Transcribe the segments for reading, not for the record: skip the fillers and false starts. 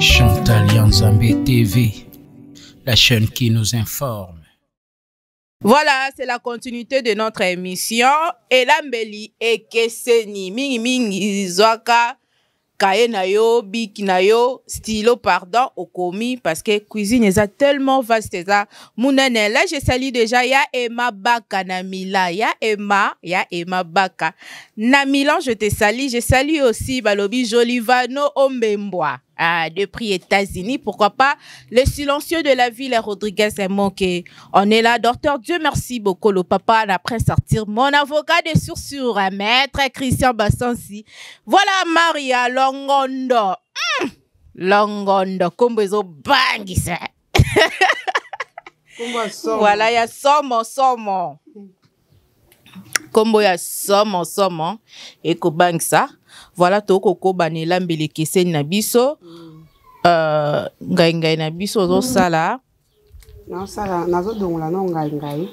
Chantal Yanzambe TV, la chaîne qui nous informe. Voilà, c'est la continuité de notre émission. Elambeli Ekeseni. Mingi mingi zwaka cahier na yo, bic na yo, stylo pardon, okomi parce que cuisine est tellement vaste eza munene. Là je salue déjà ya Emma Baka na Milan, ya Emma Baka. Na Milan, je te salue, je salue aussi balobi Jolivano Ombemboa. Ah, depuis États-Unis, pourquoi pas le silencieux de la ville, Rodriguez Moké. On est là, docteur Dieu merci beaucoup, le papa, après sortir, mon avocat de source sûre, maître Christian Bassansi. Voilà Maria Longondo. Longondo, kombo ezo bangisa. Voilà, ya somo somo. Kombo ya somo somo ekobangisa. Voilà, tokokoba na elambeli ekeseni na biso. Ngai ngai na biso ozosala. Naosala, nazodongola no ngai ngai.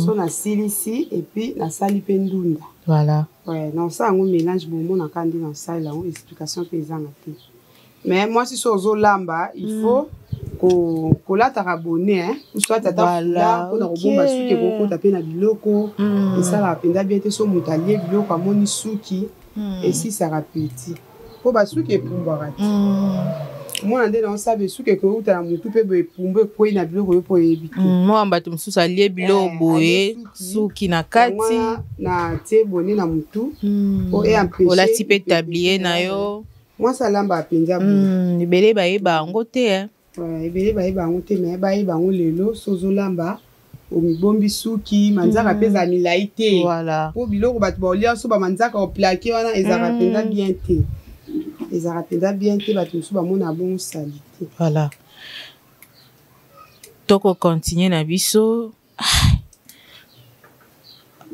So nasilisi et puis nasali mpe ndunda. Voilà. Ouais, naosala yango mélange, bomonaka nde naosalela yango, explication mpe ezanga te. Mais mwasi so ozolamba, il faut kolataka bonnet, hein, soit ata foulard mpona kobomba suki ekokota mpe na biloko. Esalaka mpenza bien te so moto alie biloko, amoni suki, esisaka peti mpo basuki epumbwaka te. Omona nde naosala, esuki ekouta na motu mpe boye epumbu ekwei na biloko yo mpo oyebi te. Mwa bato mosusu alie biloko boye, suki na kati. Na tie bonnet na motu po eempêche. Olati mpe tablier na yo. Mwasi alamba mpenza boye. Ebele bayeba yango te. Ebele bayeba yango te, mais bayeba yango lelo. So ozolamba, omibombi suki, manzaka mpe ezala milai te. Po biloko bato baolia so bamanzaka oplaquer wana, ezalaka mpenza bien te, ezalaka mpenza bien te. Bato mosusu bamona bongo sali te. Voilà, tokocontinue na biso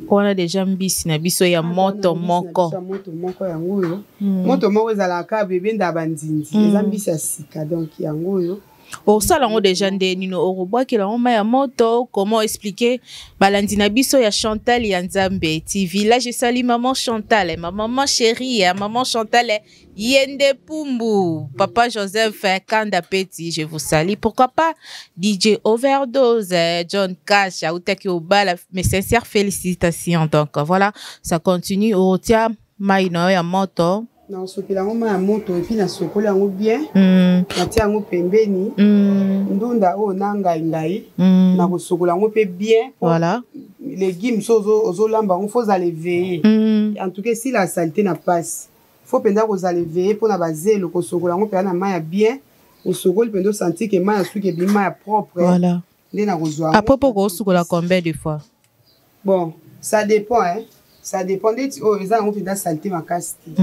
wana. Déjà mbisi na biso ya moto moko. Moto moko yango oyo. Moto moko ezalaka bebenda banzinzi, eza mbisi ya sika, donc yango oyo. Osala yango déjà nde nini? Okobwakela yango mai ya moto? Comment expliquer balandi na biso ya Chantal ya Nzambe TV? Là je salue maman Chantal, ma maman chérie, ya maman Chantal Yende Pumbu, papa Joseph Kanda Peti, je vous salue. Pourquoi pas DJ Overdose, John Cash, autaki Obala, mes sincères félicitations. Donc voilà, ça continue. Otia mai na ya moto. Nasopela yango mai ya moto et puis nasokoli yango bien. Natia yango pembeni. Ndunda oyo na ngai ngai nakosokola yango mpe bien. Légume so ozolamba yango, faut ozala éveillé. En tout cas esila saleté na pasi, faut mpenza kozala éveillé mpona bazelo. Kosokola yango mpenza na mai ya bien, osokoli mpenza, osentir que mai ya suki ebimi, mai ya propre. Nde nakozwa. Après mpo kosukola combien de fois? Bon, ça dépend, hein? Ça dépend. Ndeti oyo eza yango mpenza saleté makasi te.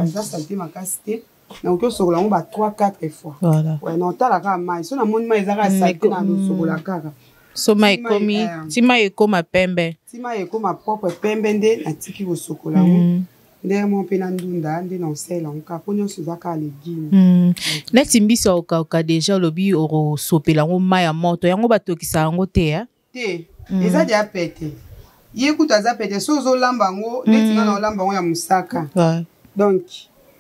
Eza saleté makasi te, nakoki osokola yango ba 3 4 fois. Ouais, na otala kaka mai. So namoni mai eza kaka saleté, na nosokola kaka. So mai ekomi, ti mai ekóma pembe. Ti mai ekóma propre, pembe, nde natiki kosokola yango. Ndenge moko mpe na ndunda, nde na osala yango kaka, mpo nyonso eza kaka légume. Neti mbisi ya okauka, déjà olobi okosopela yango mai ya moto, yango batokisa yango te? Te, eza deya pete. Ye kutu aza pete. So ozolamba yango neti nga na olamba yango ya mosaka, donc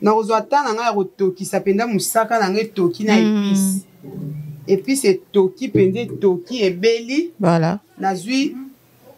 nakozwa ta na ngai ya kotokisa mpenza mosaka na ngai, etoki na épice, épice etoki mpenza, etoki, ebeli.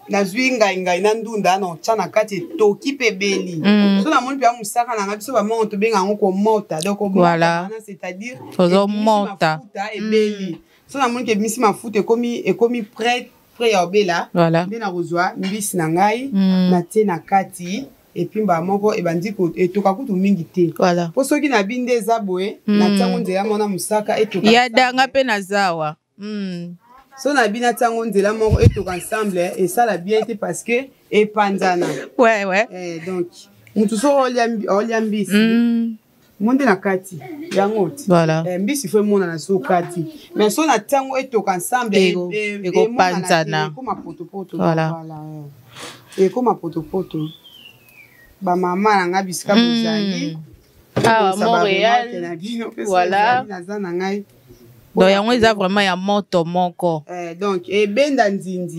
Nazwi ngai ngai na ndunda na otya na kati, etoki mpe ebeli. So namoni mpenza mosaka na ngai, biso bamongo tobenga yango komota. Donc komota, c'est-à-dire ozomota. Ebeli. So namoni que ebimisi mafuta, ekomi prêt, prêt ya obela. Nde nakozwa mbisi na ngai, natie na kati et puis mbala moko ebandi etoka kutu mingi te. Mpo soki nabi nde eza boye, natiango nzela moko na mosaka, etoka. Ya danga mpe na zawa. So nabi natiango nzela moko, etoka ensemble, esala bien te parce que epanzana. Ouais. Eh, donc motu so olia mbisi, mo nde na kati yango ti. Eh, mbisi faut emonana so kati, mais so na ntango etoka ensemble, ekopanzana. Ekoma potopoto. Ekoma potopoto. Bamama na ngai, bisika bozali, awa Montréal na bino, naza na ngai. Donc yango eza vraiment ya moto moko. Eh, donc ebenda nzinzi.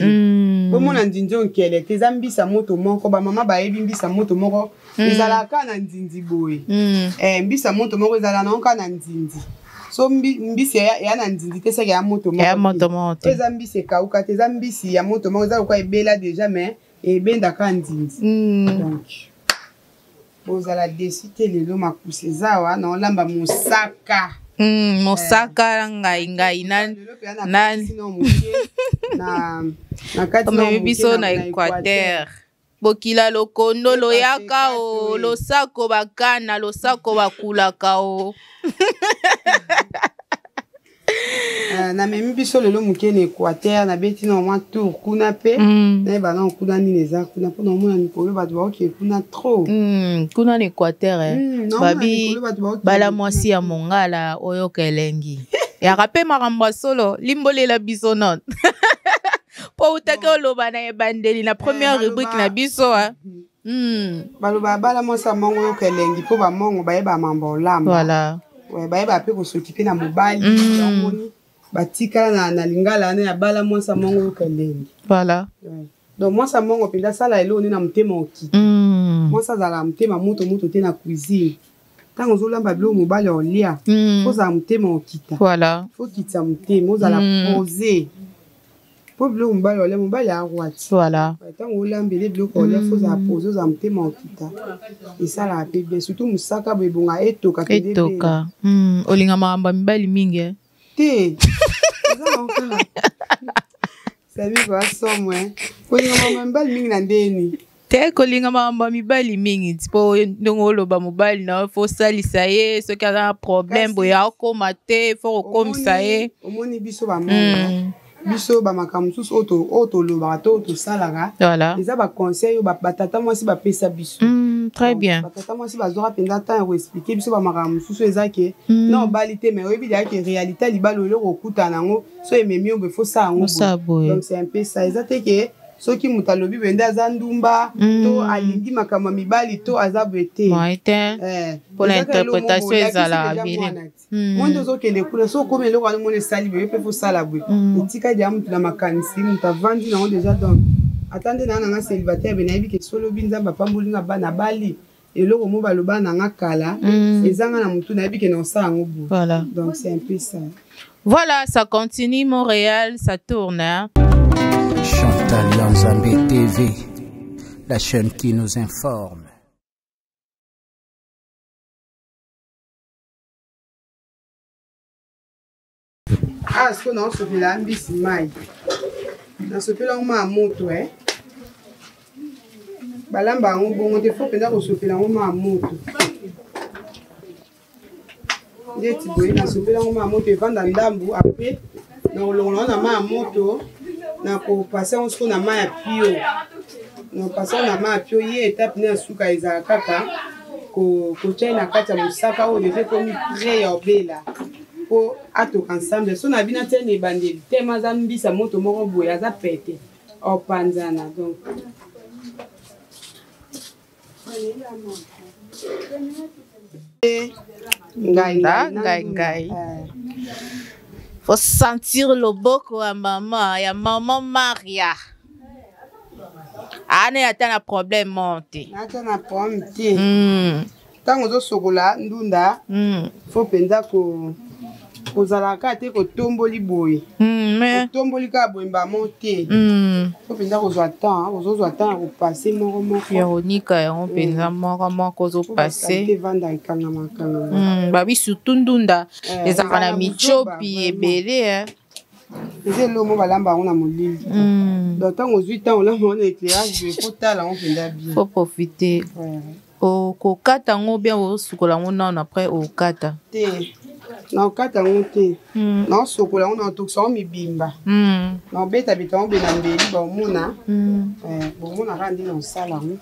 Bomona nzinzi oyo nkele te, eza mbisa moto moko. Bamama bayebi mbisa moto moko ezalaka na nzinzi boye. Eh, mbisa moto moko ezala nango kaka na nzinzi. So mbisi eya na nzinzi te, seke ya moto moko te. Eza mbisi ekauka te, eza mbisi ya moto moko, eza lokola ebela déjà, mais ebendaka nzinzi. Donc bozala déçus te. Lelo makusa eza awa, naolamba mosaka. Mosaka ngai ngai na Omemi biso na Équateur. Bokila lokondo loyaka o losako bakana losako bakulaka o. Namemi biso lelo moke na Équateur, nabeti na mwa tour kuna mpe. Nayeba nano kuna nini eza kuna, mpona omona mikolo bato baokee kuna trop. Kuna na Équateur, eh. Babi bala mwasi ya mongala, oyoka elengi yaka mpe makambo ya solo. Limbolela biso nono, mpo utaki oloba na ebandeli na première rubrique na biso. Baloba bala mwasi ya mongo, oyoka elengi, mpo bamongo bayeba mambo olamba. Bayeba mpe kosokipe na mobali. Omoni batikala na lingala wana ya bala mwasi ya mongo, oyoka elengi. Donc mwasi ya mongo mpenza asala eloko nde na motema okita. Mwasi azala na motema moto moto te na cuisine. Ntango ozolamba biloko mobali olia, ozala motema okita. Faut kitisa motema, ozala posé, mpo biloko mobali olia, mobali arwati. Ntango olambele biloko olia, faut ozala posé, ozala motema okita, esalaka mpe bien. Surtout mosaka boye, ebonga etoka. Etoka. Olinga makambo ya mibali mingi, eh? Te, sabi koasomo kolinga makambo ya mibali mingi na ndeni? Te, kolinga makambo ya mibali mingi, mpo ndenge oloba mobali na yo, faut osalisa ye soki aza na problème boye, akóma te, faut kokomisa ye. Omoni biso bamona biso bamakambo mosusu oyo tolobaka to oyo tosalaka, eza baconseil oyo batata mwasi bapesa biso. Très bien. Batata mwasi bazwaka mpenza temps ya koexpliquer biso bamakambo mosusu. Eza ke na obali te, mais oyebi deya ke réalité ya libala, eloko okutana yango so ememi yo boye, faut sala yango boye. Donc c'est un peu ça. Eza te ke soki moto alobi boye nde aza ndumba to alingi makambo ya mibali to aza boye te. Mpona interprétation ezala ebele. Mo nde ozokende kuna, so okomi eloko wana, omoni esali boye mpe fosala boye, etikali deya motu na makanisi, moto avandi nango déjà. Donc ata nde naa nanga célibataire, be nayebi ke solobi Nzambe apamboli nga bana bali, eloko mo baloba nanga kala ezanga na motu, nayebi ke na osala yango boye. Donc c'est un peu ça. Voilà, ça continue, Montréal, ça tourne, hein? Chantal Lanzambe TV, la chaîne qui nous informe. Ah, sikoyo naosopela mbisi mai, nasopela yango mai ya moto. E balamba yango bongo te, faut mpenza kosopela yango mai ya moto ndeti boye. Nasopela yango mai ya moto, evanda ndambu, après nakolongola yango na mai ya moto, nakopase yango sikoyo na mai ya pio. Nakopase yango na mai ya pio. Ye étape ne ya suka ezala kaka kotia ye na kati ya mosaka oyo deja ekomi prêt ya obela, mpo atoka ensemble. So na bino atia na ebandeli tema, aza mbisa moto moko boye, aza pete opanzana. Donc ngai ngai ngai, faut sentir loboko ya mama, ya mama Maria ane ata na problème mo te. Ata na problème te. Ntango ozosokola ndunda, faut mpenza kozala kaka te kotomboli boye. Kotomboli kaka boye mbamo te. Faut mpenza kozwa temps, ozozwa temps ya kopase moko moko. Ya konika yango mpenza moko moko, ozopase. Evanda ekangama kangama. Babi surtout ndunda ezalaka na michopi ebele. Eza eloko mo balamba yango na molili. Donc ntango ozwi ntango olamba yango na éclairage boye, faut tala yango mpenza bien. Faut profiter. Okokata yango bien, osukola yango nano, après okata. Te, naokata yango te. Naosokola yango, naotokisa yango mibimba, naobetabeta yango be na mbeli, baomona bomona kaka nde naosala yango.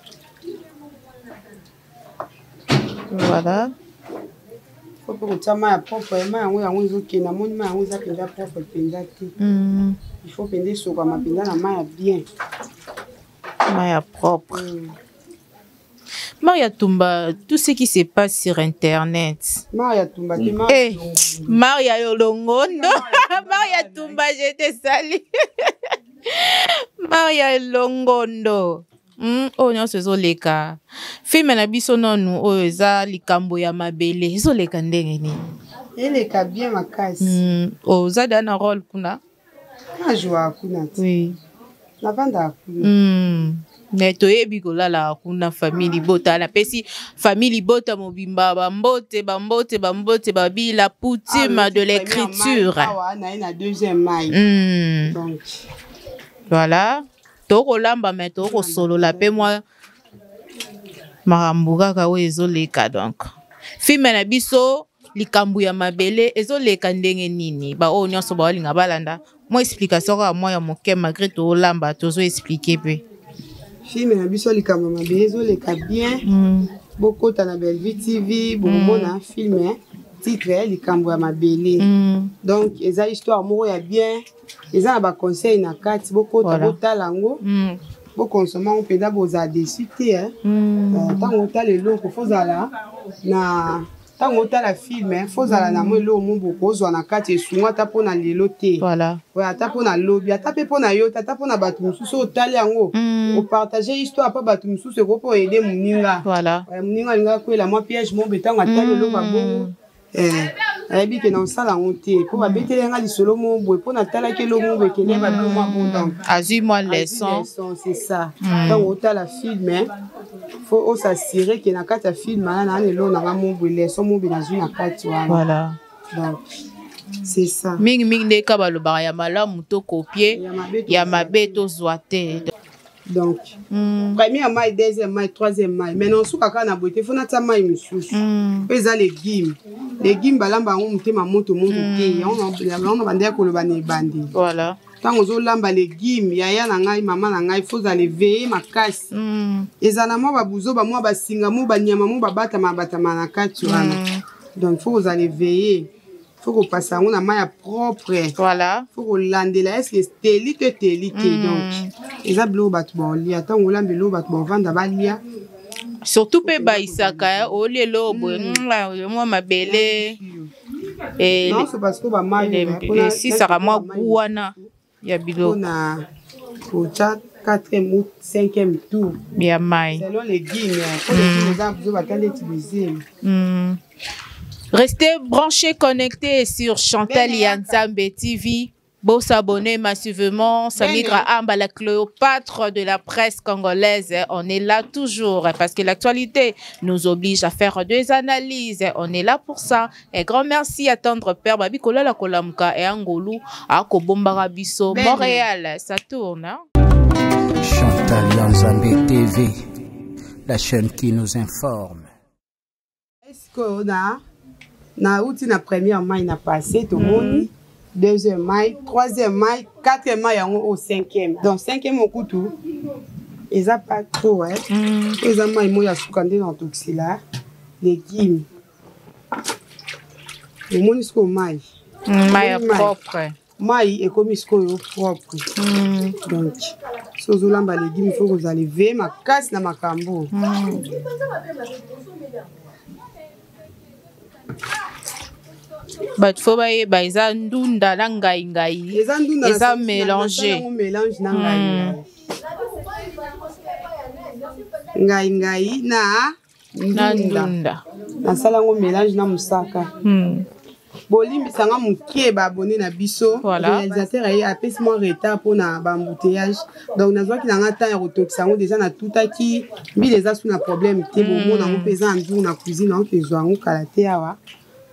Faut mpe kotia mai ya propre. Mai yango, yango ezokende, amoni mai yango eza mpenza propre mpenza te. Il faut mpenza esokama mpenza na mai ya bien. Mai ya propre. Maria Tumba, tout ce qui se passe sur Internet. Maria Tumba, te. Maria, eh, Maria Yolongondo. Maria Tumba, je te salue. Maria Longondo. Oyo nyonso ezoleka, film na biso nonu oyo eza likambo ya mabele, ezoleka ndenge nini? Eleka bien makasi. Oza deya na rôle kuna? Najwaka kuna te. Oui. Navandaka kuna. Me toyebi kolalaka kuna. Famille libota, napesi famille libota mobimba bambote, bambote, bambote. Babi la poutine de l'écriture. Awa naye na deuxième mai. Donc Voilà, tokolamba me tokosolola mpe mwa makambo kaka oyo ezoleka. Donc film na biso Likambo ya Mabele ezoleka ndenge nini? Baoyo nyonso baolinga balanda mwa explication kaka mwa ya moke, malgré toolamba, tozoexpliquer mpe. Film na biso Likambo ya Mabele ezoleka bien. Bokota na Bellevue TV, bokomona film, titre Likambo ya Mabele. Donc eza histoire moko ya bien, eza na baconseil na kati. Bokota, botala yango, bokonsoma yango mpenza, bozala déçus te. Ntango otala eloko, fozala na ntango otala film, fozala na mwa eloko mo bokozwa na kati, esunga ata mpona lelo te, ata mpona lobi, ata mpe mpona yo te, ata mpona bato mosusu. Otali yango, opartage histoire mpa bato mosusu, ekoki mpo aider moninga. Moninga alingaka kwela mwa piège mo boye, ntango atali eloko ya bongo, ayebi ke na osala yango te, mpo babeteli yanga lisolo moko boye, mpo natalaki eloko moko boye, ekende babilo mwa bon. Donc azwi mwa leçon. C'est ça. Ntango otala film, faut os'assurer ke na kati ya film wana na eloko nanga mo boye, leçon mo boye nazwi na kati wana. Donc c'est ça. Mingimingi nde ka balobaka ya malamu tocopier, ya mabe tozwa te. Donc première mai, deuxième mai, troisième mai. Mais na osuka kaka na boye te, faut natia mai mosusu po eza légume. Légume balamba yango motema moto moto te. Yango na bandeki koloba na ebandeli. Ntango ozolamba légume, yaya na ngai, mama na ngai, faut ozala éveillé makasi. Eza na mwa babuzo, bamwa basinga mo, banyama mo babatama batama na kati wana. Donc faut kozala éveillé, faut kopasa yango na mai ya propre. Faut kolandela est-ce eteli to eteli te. Donc eza biloko bato baolia. Ntango olamba eloko, bato baovanda balia. Surtout mpe bayisaka olia eloko boye, mwa mabele esisaka mwa gu wana ya biloko. Mpona kotya quatrième ou cinquième tour ya mai. Selon légume, po légume eza biso batali neti bizemi. Restez branchés, connectés sur Chantal Yanzambe TV. Beau s'abonner massivement. Samigra Amba, la Cléopâtre de la presse congolaise. On est là toujours parce que l'actualité nous oblige à faire deux analyses. On est là pour ça. Et grand merci à tendre père Babi Kola Kolamka et Angolu à Kobombara Biso. Montréal, ça tourne, hein? Chantal Yanzambe TV, la chaîne qui nous informe. Est-ce que na nauti na première mai na passé, tomoni deuxième mai, troisième mai, quatrième mai, yango au cinquième. Donc cinquième okutu eza pas trop, eh? Eza mai moko ya suka nde na tokisila légume. Omoni sikoyo mai? Mai ya propre. Mai ekomi sikoyo propre. Donc so ozolamba légume, faut kozala éveillé makasi na makambo. Bato faut bayeba eza ndunda na ngai ngai. Eza ndunda. Eza mélange. Mélange na ngai ngai, ngai ngai na na ndunda. Nasala yango mélange na mosaka. Bolimbisanga moke, baabonnés na biso. Réalisateur aye apesi mwa retard mpona baembouteillage, donc nazwaki nanga temps ya kotokisa yango déjà. Natutaki mbila, eza su na problème te. Bomona yango mpe eza na nzungu na cuisine, yango kezwa yango kala te awa.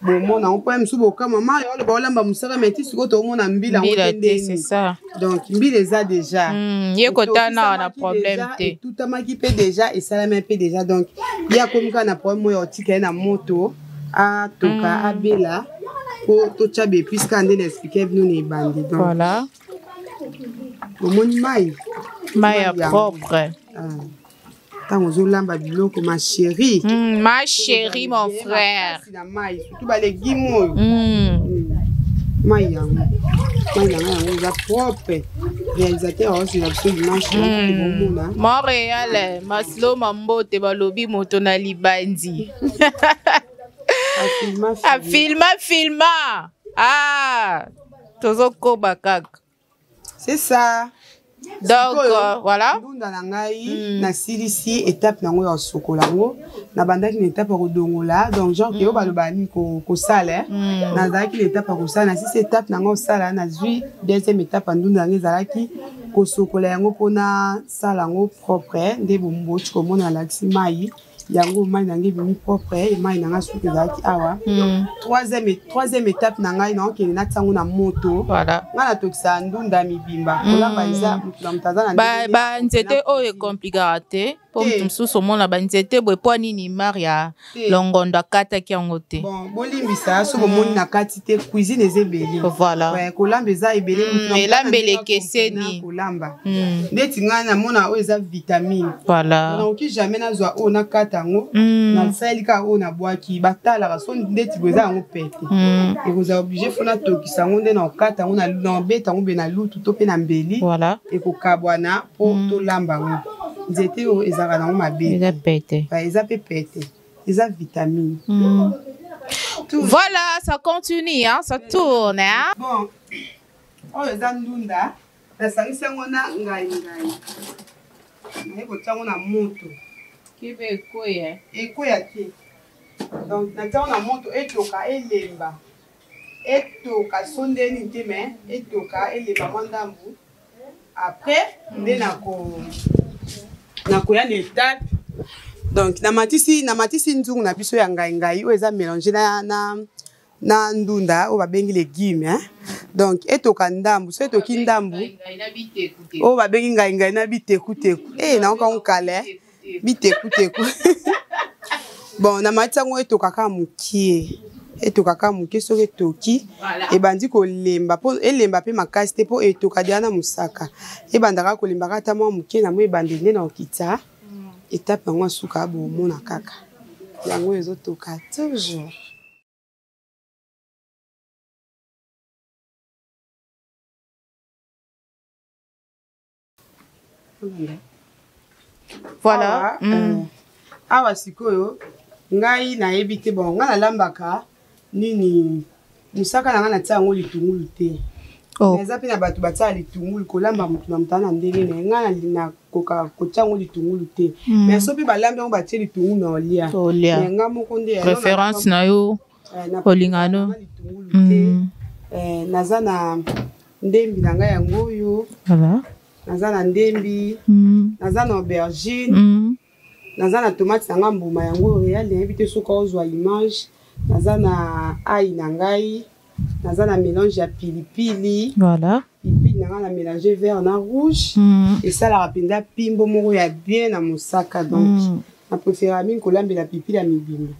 Bomona yango mpo mosusu bokama ma oloba olamba mosaka, mai ti sikoyo toomona mbila yango te ndeni. Donc mbila eza déjà. Ye kotana na problème te. Etutamaki mpe déjà, esalami mpe déjà. Donc ye akomi kaka na problème oyo otika ye na moto atoka, abela po totya baépices kaka nde na expliquer bino na ebandi. Donc omoni mai? Mai ya propre. Ntango ozolamba biloko, ma chérie. Ma chérie, mon frère. Na mai, surtout balégume oyo. Mai yango, mai nanga yango eza propre. Réalisateur aosela biso dimanche, bomona. Montréal, Maslo Mambote, balobi moto na libandi afilma filma. Ah, tozokoba kaka. C'est ça. Donc voilà. Ndunda na ngai nasilisi étape nango ya kosokola yango. Nabandaki na étape ya kodongola, donc genre ke oyo balobaka nini, kosala. Nazalaki na étape ya kosala, nasilisi étape nango kosala, nazwi deuxième étape ya ndunda yango, ezalaki kosokola yango mpona sala yango propre. Nde bomboti komona alakisi mai yango, mai na ngai ebimi propre. Mai na ngai suki ezalaki awa. Troisième étape na ngai, naokende natia yango na moto. Ngai natokisaka ndunda mibimba. Kolamba eza motu na moto aza na ndenge. Banzete oyo ekomplikaka te, mpo Te. moto mosusu omona banzete boye, mpo nini Maria Te. Longondo akataki yango te? Bon, bolimbisa so bomoni na kati te, cuisine eza ebele. Voilà. Ouais, kolamba eza ebele. Motu na moto aza na Elambeli ndenge ekeseni. akomprena kolamba. Ndeti ngai namona oyo eza vitamine, nakoki jamais nazwa oyo nakata yango. Nasaleli kaka oyo nabwaki, batalaka so ndeti boye eza yango pete. Ekozala obligé faut natokisa yango, nde na kokata yango, na obeta yango mpe na lutu to mpe na mbeli. Ekokabwana mpo tolamba yango. Nzete oyo ezalaka nango mabe. Eza pete. Ouais, eza mpe pete, eza vitamine. Voilà, ça continue, hein, ça tourne, hein. Bon, oyo eza ndunda, nasangisi yango na ngai ngai, naye kotia yango na moto. Kibe ekoya. Ekoya te. Donc natia yango na moto, etoka, elemba, etoka so ndeni te, mais etoka, elemba mwa ndambu. Après nde nakoya na étape, donc namatisi nzungu na biso ya ngai ngai oyo eza mélange na ndunda oyo babengi légume, hein? Donc etoka ndambu, so etoki ndambu, oyo babengi ngai ngai na bitekuteku e nayoka nkala bitekuteku. Bon, namatisi yango, etoka kaka mokie, etoka kaka moke. Soki etoki, ebandi kolemba, mpo elemba mpe makasi te, mpo etoka deya na mosaka, ebandaka kolembaka ata mwa moke na mwa ebandeli. Nde na kokita étape yango asuka, bomona kaka yango ezotoka toujours. Voilà. Awa, awa sikoyo ngai nayebi te. Bon, ngai nalambaka nini, mosaka na ngai natia yango litungulu te. Oh. Mais eza mpe na bato batiaka litungulu. Kolamba, motu na moto aza na ndenge na ye. Ngai nakoka kotia yango litungulu te. Mais so mpe balambi yango, batie litungulu, na olia. Olia. Mais ngai moko nde Préférence na yo. Olingano. Na litungulu te. Naza na ndembi na ngai yango oyo. Naza na ndembi, naza na aubergine, naza na tomate na ngai mbuma yango réel, nayebi te soki ozwa image. Naza na ail na ngai, naza na mélange ya pilipili. Pilipili na ngai na mélange vert na rouge. Esalaka mpenza pimbo moko ya bien na mosaka. Donc na préféra mingi kolambela pilipili ya mibimba,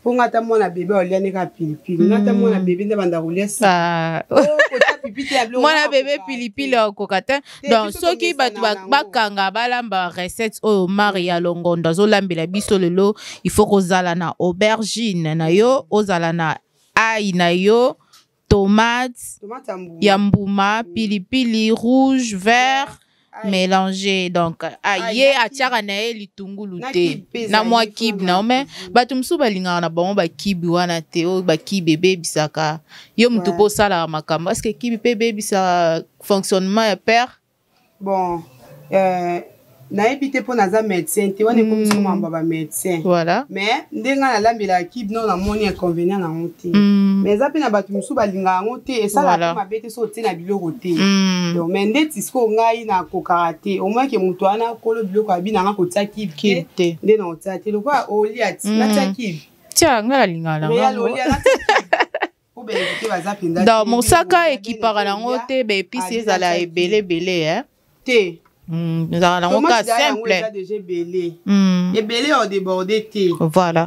mpo nga ata mwana bebe aolia nde kaka pilipili. Nga ata mwana bebe nde banda kolia. Ah. Kotia pipi te ya biloko. Mwana nga bebe nakoka pilipili te. akoka te. Te, Donc biso soki bato tomesana nango. bakanga balamba recette oyo Maria Longondo azolambela biso lelo, il faut kozala na aubergine na yo, ozala na ail na yo, tomate tomate ya mbuma, ya mbuma, pilipili rouge, vert, Ail. mélanger. Donc Ail, aye na atiaka na ye litungulu na te kibe mpe na mwa ezali kibe mpona na yo. Mais cuisine. bato mosusu balingaka na bango bakibi wana te, oyo bakibe ebebisaka yo motu mpo osalaka makambo. Est-ce kibi mpe ebebisaka fonctionnement ya père? Bon, nayebi te mpo naza médecin te. Wana ekomi siko makambo ya bamédecin. Mais nde ngai nalambelaka kibe, no, namoni inconvénient nango te. Mais eza mpe na bato mosusu balingaka yango te, esalaka mpe mabe te so otie na biloko te. Donc mais ndeti sikoyo ngai nakokaka te, au moins ke moto wana kolo biloko abi nanga kotia kibe te. Kibe te. Nde na kotia te, lokola olia ti natia kibe. Tia, ngai nalingaka na Real ngango. olia, natia kibe po bainvité baza mpenza Donc te, mosaka olia, ekipaka bene nango olia, te, baépices abi ezala natia ebele ebele, eh? te. Ezalaka nango Tomate ka da yango simple. eza déjà ebele, ebele ya odéborde te.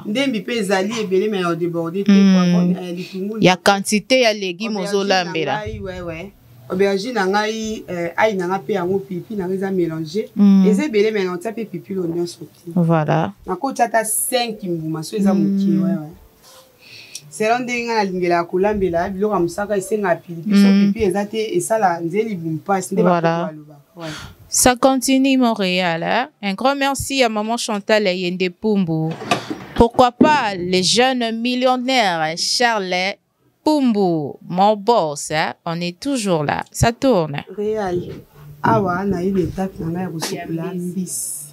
Ndembi mpe ezali ebele, mais ya odéborde te. Litungulu Ya quantité ya légume aubergine ozolambela. na ngai, ouais. Aubergine na ngai, ail na ngai mpe yango, pilipili na ngai eza mélange. Eza ebele, mais naotia mpe pilipili oyo nyonso te. Nakotia ata 5 mbuma so eza moke, ouais. Selon ndenge ngai nalingelaka kolambela biloko ya mosaka, esengaka pilipili. So pilipili eza te, esala nzeli libumu mpasi nde Voilà. bakoko balobaka, ouais. Ça continue, Montréal. Hein? Un grand merci à maman Chantal Yende Pumbu. Pourquoi pas les jeunes millionnaires Charles Pumbu, mon boss. Hein? On est toujours là. Ça tourne. Réal. Awa naye na etape na ngai ya kosokola mbisi.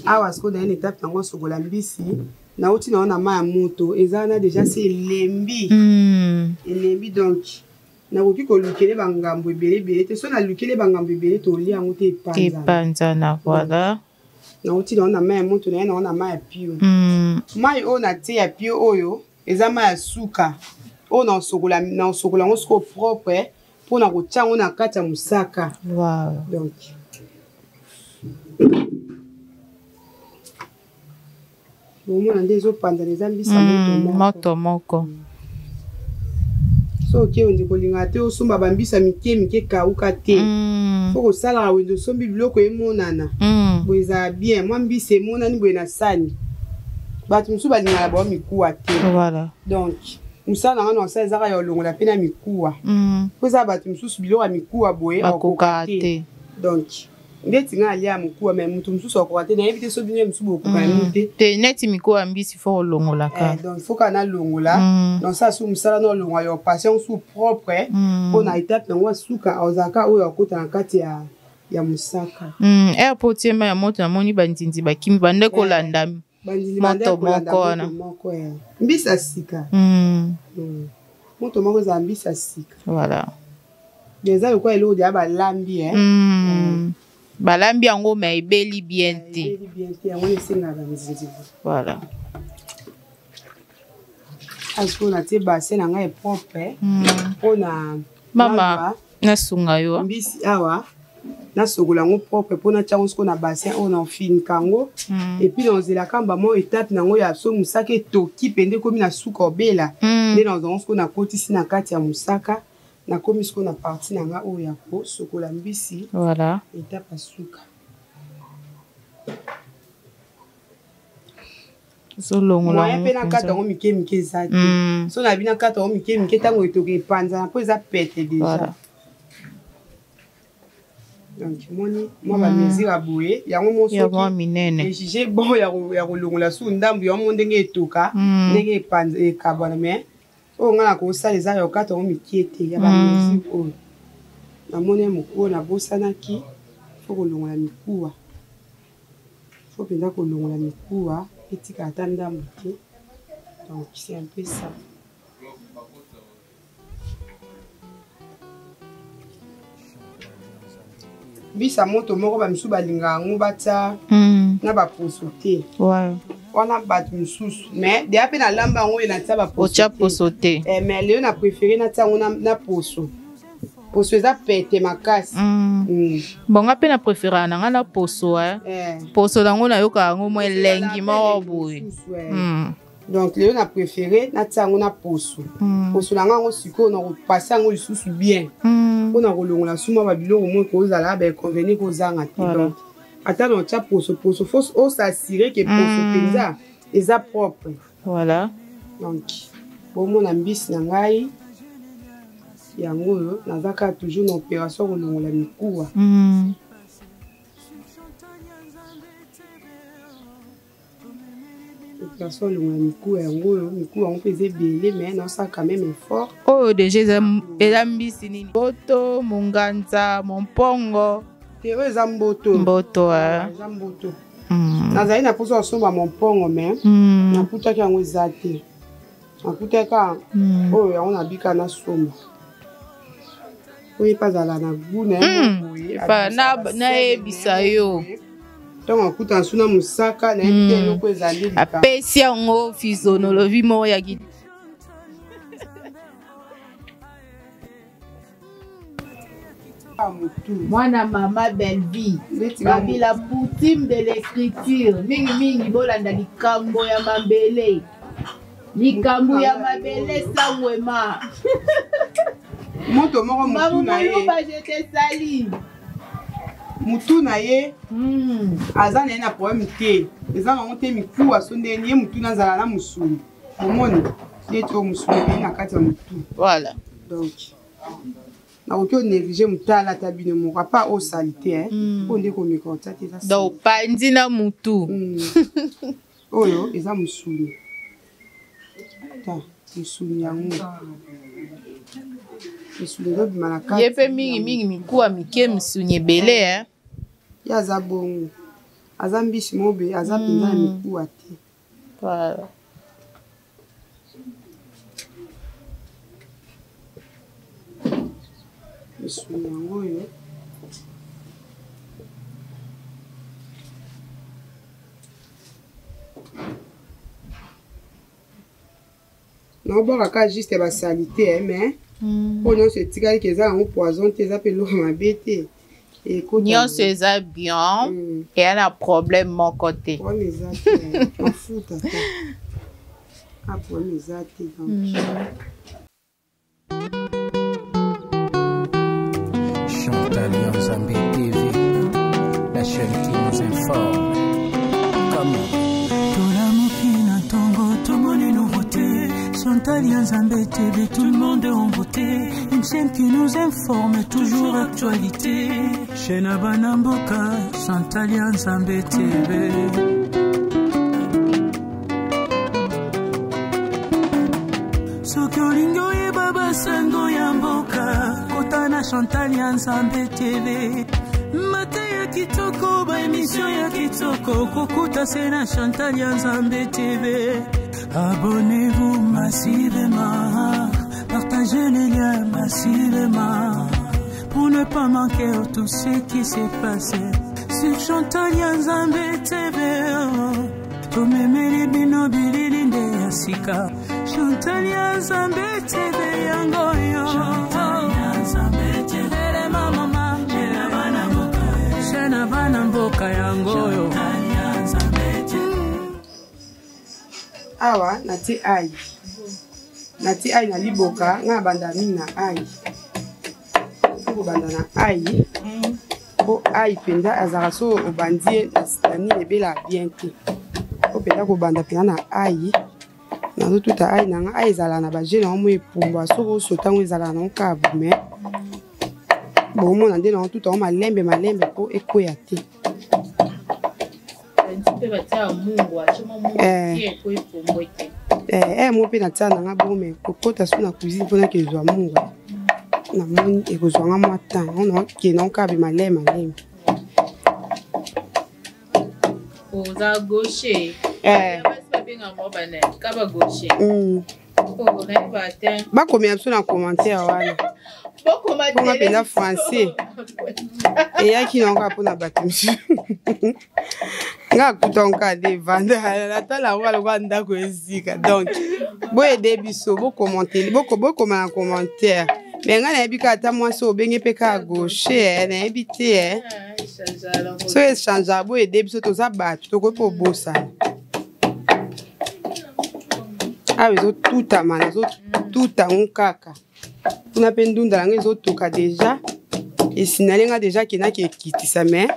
Awa sikoyo naye na etape na ngai kosokola mbisi, nauti na wana mai ya moto eza wana deja se elembi. Elembi, donc nakoki kolukele bangambo ebele ebele te. So nalukele bangambo ebele, tolia yango te, epanzana. Epanzana, voilà. Nauti na wana mai ya moto, naye na wana mai ya pio. Mai oyo natie ya pio oyo eza mai ya suka oyo naosokola naosokola yango sikoyo propre mpona kotia yango na kati ya mosaka. Donc bomona nde ezopanzana, eza mbisa moto moko. Moto moko. So oke wenze kolingaka te osomba bambisa mike mike kauka te. Fo kosalaka wenze osombi biloko emonana. Boye ezala bien, mwa mbisi emonani boye na sani. Bato mosusu balingaka bao mikuwa te. Donc mosala na nga na osala ezaka ya olongola mpe na mikuwa. Po eza bato mosusu biloko ya mikuwa boye bakoka te. Donc ndeti nga alia ya mokuwa, mais moto mosusu akoka te. Nayebi te so bino mosusu bokoka yango te. Te, neti mikuwa ya mbisi fo olongolaka. Eh, donc faut kaka nalongola. Nasala su mosala na olongola yo patient su propre mpo na etape nango asuka azalaka oyo akota na kati ya mosaka. Aire po otie mai ya moto, namoni bandindi bakimi bande kolanda bandindi moto moko wana. Moko ya mbisi ya sika. Moto moko ezala mbisi ya sika. Eza lokola eloko ya balambi, eh. Balambi yango ma ebeli bien te. Ebeli bien te, yango esengaka banzinzi. Asikoyo natie bassin na ngai propre mpona Mama, nasunga yo. Mbisi awa nasokola yango propre mpo natia yango sikoyo na bassin oyo naofinika yango. Et puis naozelaka mbamo etape nango ya so mosaka etoki mpenza, ekomi na suka obela. Nde nazwa yango sikoyo, nakotisi na kati ya mosaka. Nakomi sikoyo na partie na nga oyo ya kosokola mbisi. Etape ya suka. Ozolongola. Moyen mpe na kati yango mike mike eza te. So na bino kati yango mike mike, ntango etoka epanzana mpo eza pete déjà. Donc moni mwa bamesure ya boye yango mo. Ya mwa minene. Ejuge bon ya kolongola su ndambu yango mo ndenge etoka. Ndenge epanza ekabwana, mais oyo ngai nakosala eza ya kokata yango mike te, ya bamesure oyo namoni ya mokuwa nabosanaki. Fo kolongola mikuwa, fo mpenza kolongola mikuwa, etika ata ndambu te. Donc c'est un peu ça. Bisa moto moko, bamisusu balingaka yango batia na baposo te. Wana bato misusu, mais deya mpe nalamba yango oyo natia baposo. Otya poso te. Eh, mais lelo na préféré natia yango na poso. Poso eza pete makasi. Bon, nga mpe na préféraka na nga na poso, eh. Poso nango nayokaka yango mwa elengi moko boye. Mosusu, eh. Donc lelo na préféré natia yango na poso. Poso na nga yango sikoyo na kopase yango lisusu bien mpona kolongola suma babiloko mo kozala bainconvénient kozanga te. Donc ata na otya poso, poso fo osasire ke poso mpenza eza propre. Donc bomona mbisi na ngai yango oyo, naza kaka toujours na opération kolongola mikuwa. Opération kolongola mikuwa yango oyo, mikuwa yango mpe eza ebele, mais naosala quand même effort. Oyo deja eza mbisi nini? Mboto, monganza, mompongo? Te, oyo eza mboto. Mboto, eh. Eza mboto. Nazali na mposa kosomba mompongo, mais nakutaki yango eza te. Nakutaki kaka oyo, yango nabika nasomba oyo epe azala na gu na ye boye. Nayebisa yo. Ntongo akutana su na mosaka, nayebi te eloko ezali likambo. Apesi yango physionomie moko ya Motu. Mwana mama Bellevie. Neti Babila poutine de l'écriture, mingimingi bolanda likambo ya mabele, likambo ya mabele sangwema. Moto moko motu na ye. Moluba, je te salue. Motu na ye aza na ye na problème te, eza nango te mikuwa. So ndeni ye motu nazala na mosuni, omoni neti oyo mosuni ebei na kati ya motu. Donc nakoki onéglige motala ata bino moko apa osali te mpo nde komeka otia te, eza Donc pandi na mutu. Oyo eza mosuni ta mosuni yango. Misuni ezobima na kati. Ye mpe mingi mingi mikuwa mike, misuni ebele eh. Ye aza bongo, aza mbisi moko boye, aza mpenza na mikuwa te. Voilà. Misuni yango oyo naobwaka kaka juste basalite eh, mais oyo nyonso etikali ke eza yango poison te, eza mpe eloko mabe te. Ekota. Nyonso eza bien. Eya na problème moko te. Problème eza te, mafuta te, a problème eza te donc. Chantal Nzambe TV, la chaîne qui nous informe. Comment? Tolamuki na ntongo, tomoni nouveauté, Chantal ya Nzambe TV, tout le monde est en beauté, une chaîne qui nous informe, toujours actualité, chaîne ya bana mboka, Chantal ya Nzambe TV. Soki olingi oyeba basango ya mboka, kota na Chantal ya Nzambe TV. Mate ya kitoko, baémission ya kitoko, kokuta se na Chantal ya Nzambe TV. Abonnez-vous massivement, partagez les liens massivement pour ne pas manquer tout ce qui s'est passé sur Chantal ya Nzambe TV. Tomemeli bino bilili nde ya sika, Chantal ya Nzambe TV yango yo. Telema mama, chaîne ya bana mboka yango oyo. Awa natie ail, natie ail na liboka. Ngai nabanda mingi na ail, faut kobanda na ail mpo ail mpenza azalaka so obandi ye na nini, ebelaka bien te. Po mpenza kobanda mpenza na ail, nazotuta ail na nga. Ail ezalaka na baje nango mo epumbwa, soki osota yango ezalaka nango kaka, mais bomona nde nango tuta yango malembe malembe mpo ekweya te. Mpe batia mungwa somo mungwa. Eh. Tie eko epombwe te. Eh, mo mpe natia nanga bongo, mais kokota so na cuisine mpona kezwa mungwa, namoni ekozwa nga mwa temps. Yango naokende nango kaka be malembe malembe. Oza gaucher? Eh. Basi babengaka bango banani ka ba gaucher? Oh, nayeba te. Bakomela biso na commentaire wana. Bokoma. Mponga mpenza français eyaki nango kaka mpona bato mosusu. Nga akuta ngo kaka nde evanda, natala yango lokola ndako ezika. Donc boyede biso, bokommente, bokoma na commentaire. Mais ngai nayebi kaka ata mwasi oyo obenge mpe kaka gaucher, nayebi te so echangeaka. Boyede biso, toza bato, tokoki mpo obosana. Awa ezotutama, nazotuta yango kaka kuna mpe ndunda yango ezotoka déjà, esinale nga déjà kendaki ekitisa, mais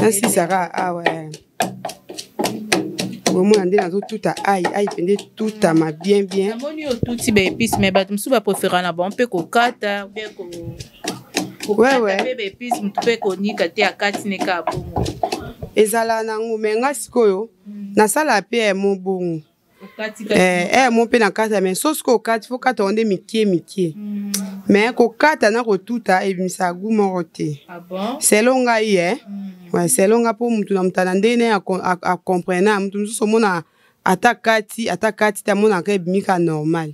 nasisaka awa. Omona nde nazotuta ail, ail mpenza etutama bien bien. Namoni otuti baépice, mais bato mosusu bapréféra na bango mpe kokata bien kokata mpe baépice, motu mpe konika te, akati ne kaka bongo. Ezala nango, mais nga sikoyo nasala mpe mo bongo. Mo mpe na kata, mais so sikoyo okati, faut kata yango nde mike mike. Mais kokata na kotuta ebimisaka goût moko te. Ah bon? Selon ngai ouais, selon nga, mpo mutu na moto na ndenge ne acomprena. Mutu mosusu omona ata kati, ata kati te, amonaka ebimi kaka normal.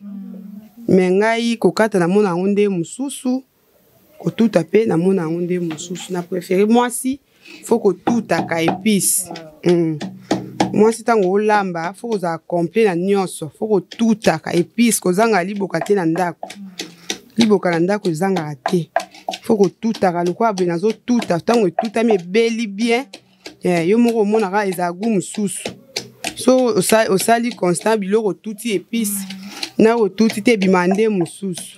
Mais ngai kokata namona yango nde mosusu, kotuta mpe namona yango nde mosusu. Na préféré mwasi faut kotutaka épice. Mwasi ntango olamba, faut kozala complet na nyonso, faut kotutaka épice, kozanga liboka te na ndako. Liboka na ndako ezangaka te, faut kotutaka. Lokola boye nazotuta, ntango etutami ebeli bien, yo moko omonaka ezala goût mosusu. So osali constant biloko, otuti épice na otuti te, ebima nde mosusu.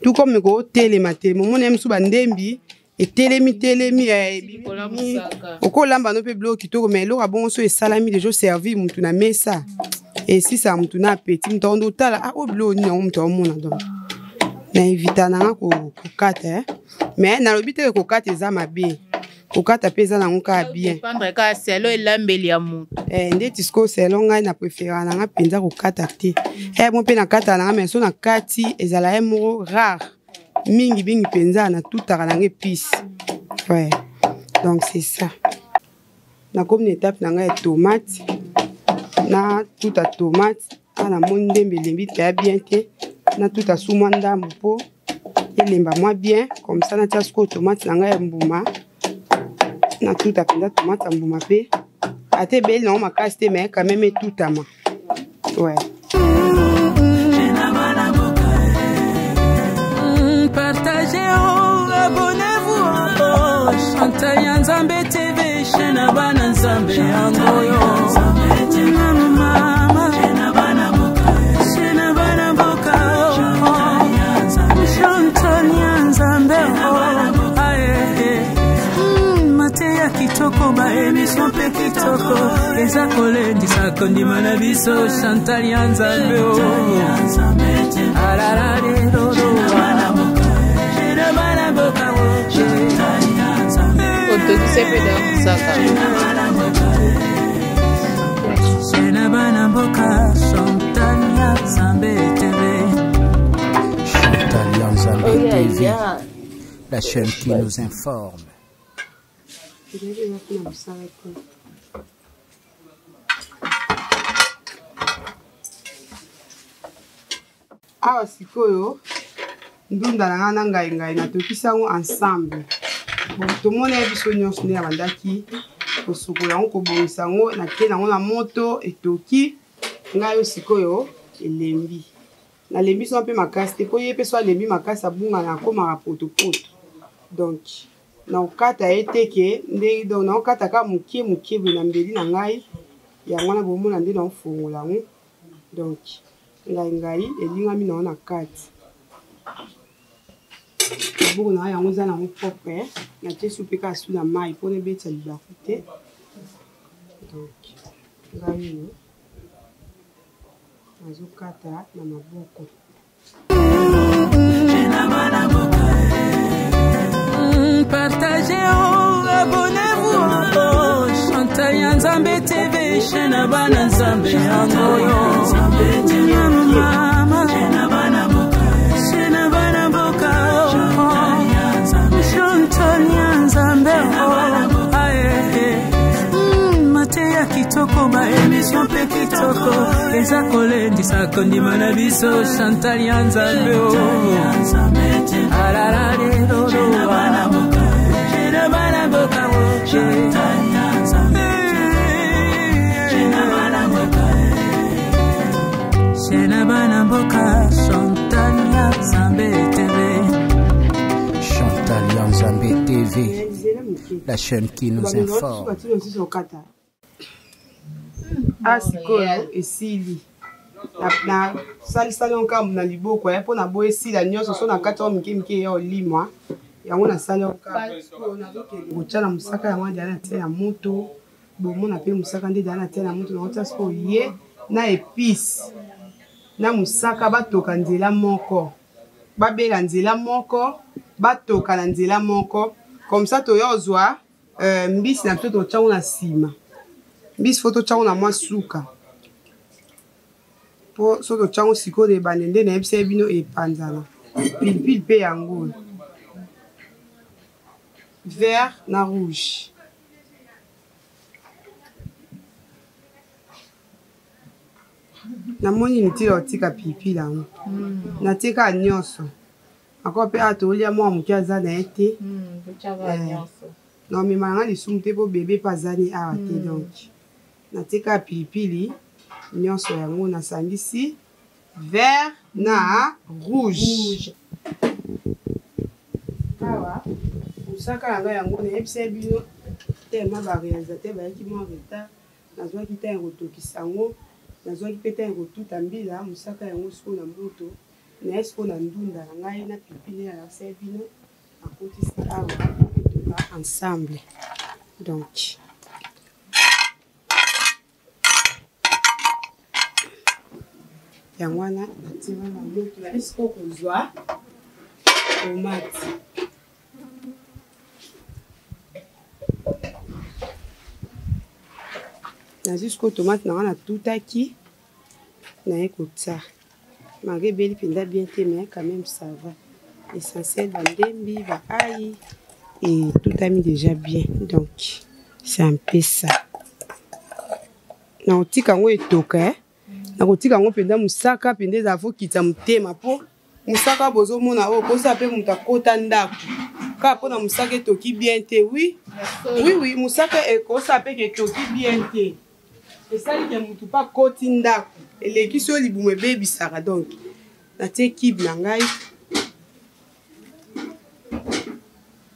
Tout comme kotelema telema, omona ye mosusu bandembi etelemi telemi, ebimi. Okolamba no mpe biloko kitoko, mais eloko ya bongo so esalami déjà, oservir mutu na mesa, esisaka mutu na appétit, mutu akondo otala: ah, oyo biloko nini yango? Mutu aomona. Donc na évita nanga kokata, mais nalobi te kokata eza mabe. Kokata mpe eza nango kaka bien. Dépendre kaka selo elambeli ya moto. Eh, ndeti sikoyo selo ngai na préférera na nga mpenza kokata te. Eh, mo mpe nakataka na nga, mais so na kati ezala ye moko rare. Mingi mingi mpenza natutaka na nga épice. Ouais. Donc c'est ça. Nakomi na étape na ngai ya tomate. Natuta tomate, awa namoni ndembe elembi mpenza bien te. Natuta su mwa ndambo mpo elemba mwa bien, comme ça natia sikoyo tomate na ngai ya mbuma. Natuta mpenza tomate ya mbuma mpe ata ebeli nango makasi te, mais quand même etutama. Ouais. Partagez, oh, abonnez-vous, oh, Chantal ya Nzambe TV, chaîne ya bana Nzambe yango yo. Mama, chaîne ya bana mboka, oh, Chantal ya Nzambe, oh, aye, mateya kitoko, ba émission mpe kitoko, eza kolendisa kondima na biso, Chantal ya Nzambe, oh. Otokise mpe da mosaka. Chaîne ya bana mboka, Chantal ya Nzambe TV. Chantal ya Nzambe Oh, yeah, TV, yeah. la chaîne qui nous informe. Ezalaki eza mpona mosala te. Awa sikoyo ndunda na ngai na ngai ngai natokisi yango ensemble. Bon, tomoni ya biso nyonso nde nabandaki kosukola yango, kobongisa yango, natie yango na moto etoki. Ngai oyo sikoyo elembi, nalembi so mpe makasi te, mpo ye mpe so alembi makasi abungana, akomaka potopoto. Donc nakokata ye te ke nde, donc nakokata kaka mokie mokie boye na mbeli na ngai. Yango wana bomona nde nakofongola yango. Donc ngai ngai elingami nango na kati, loboko na ngai yango eza nango propre, natie su mpe kaka su na mai mpona ebetisa libaku te. Donc ngai oyo nazokata na maboko. Partagez, oh, abonnez-vous, oh, Chantal ya Nzambe TV, chaîne ya bana Nzambe yango yo. Mama, chaîne ya bana mboka, oh, Chantal ya Nzambe, oh, aye, mateya kitoko, ba émission mpe kitoko, eza kolendisa kondima na biso, Chantal ya Nzambe, oh. Chaîne ya bana mboka, Chantal ya Nzambe TV. Chantal ya Nzambe TV, Nzela moke. la chaîne qui nous informe. Batino mosusu okata. Ah, sikoyo esili. Na salisali yango kaka na liboko ya mpo na boye esila nyonso, so na kati yango mike mike ya olimwa yango, nasali yango kaka. Sikoyo nazokende kotya na mosaka yango deya na tia ya moto. Bomona mpe mosaka nde deya na tia na moto, nakotia sikoyo ye na épice na mosaka, batoka nzela moko, babela nzela moko, batoka na nzela moko. Comme ça toya ozwa mbisi na biso, totya ngo na nsima. Mbisi fo totya ngo na mwa suka, mpo so totya ngo sikoyo na ebande nde nayebisa ye bino epanzana. Pilipili mpe yango vert na rouge. Namoni nitila otika pilipili yango, natie kaka nyonso ako mpe awa tolia mwa moke aza na ye te. Naomema nanga lisumu te mpo bebe mpe azani awa te. Donc natie kaka pilipili nyonso yango, nasangisi vert na rouge. Awa mosaka na ngai yango nayebisa bino tema, baréalisateur bayaki mwa retard, nazwaki ntango ya kotokisa yango, nazwaki mpe ntango ya kotuta mbila mosaka yango. Sikoyo na moto naye, sikoyo na ndunda na ngai na pilipili nalakisa bino, nakotisi awa etoka ensemble. Donc yango wana natie wana moto, naye sikoyo kozwa tomate. Nazwi sikoyo tomate na nga natutaki, naye kotia. Malgré ebeli mpenza bien te, mais quand même ça va. Essentiel bandembi, ba ail etutami déjà bien. Donc c'est un peu ça. Nakotika yango etoka, eh? Nakotika yango mpenza mosaka mpenza ezala fo kitisa motema mpo mosaka bozomona oyo kosa mpe moto akota ndako kaka mpona mosaka etoki bien te. Oui, oui, oui, mosaka ekosa mpe ke etoki bien te, esali ke motu mpe akoti ndako eleki so libumu ebebisaka. Donc natie kibe na ngai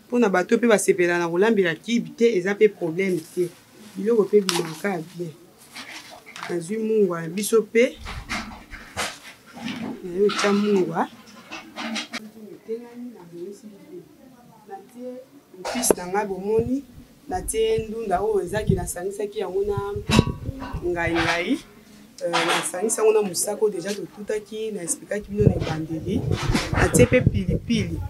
mpona bato mpe basepela na kolambela kibe te, eza mpe problème te, biloko mpe bimaka ya bien. Nazwi mungwa na biso mpe naye otya mungwa, natie épice na ngai. Bomoni, natie ndunda oyo ezaki nasangisaki yango na ngai ngai, nasangisi yango na mosaka oyo déjà totutaki, na expliquaki bino na ebandeli. Natie mpe pilipili.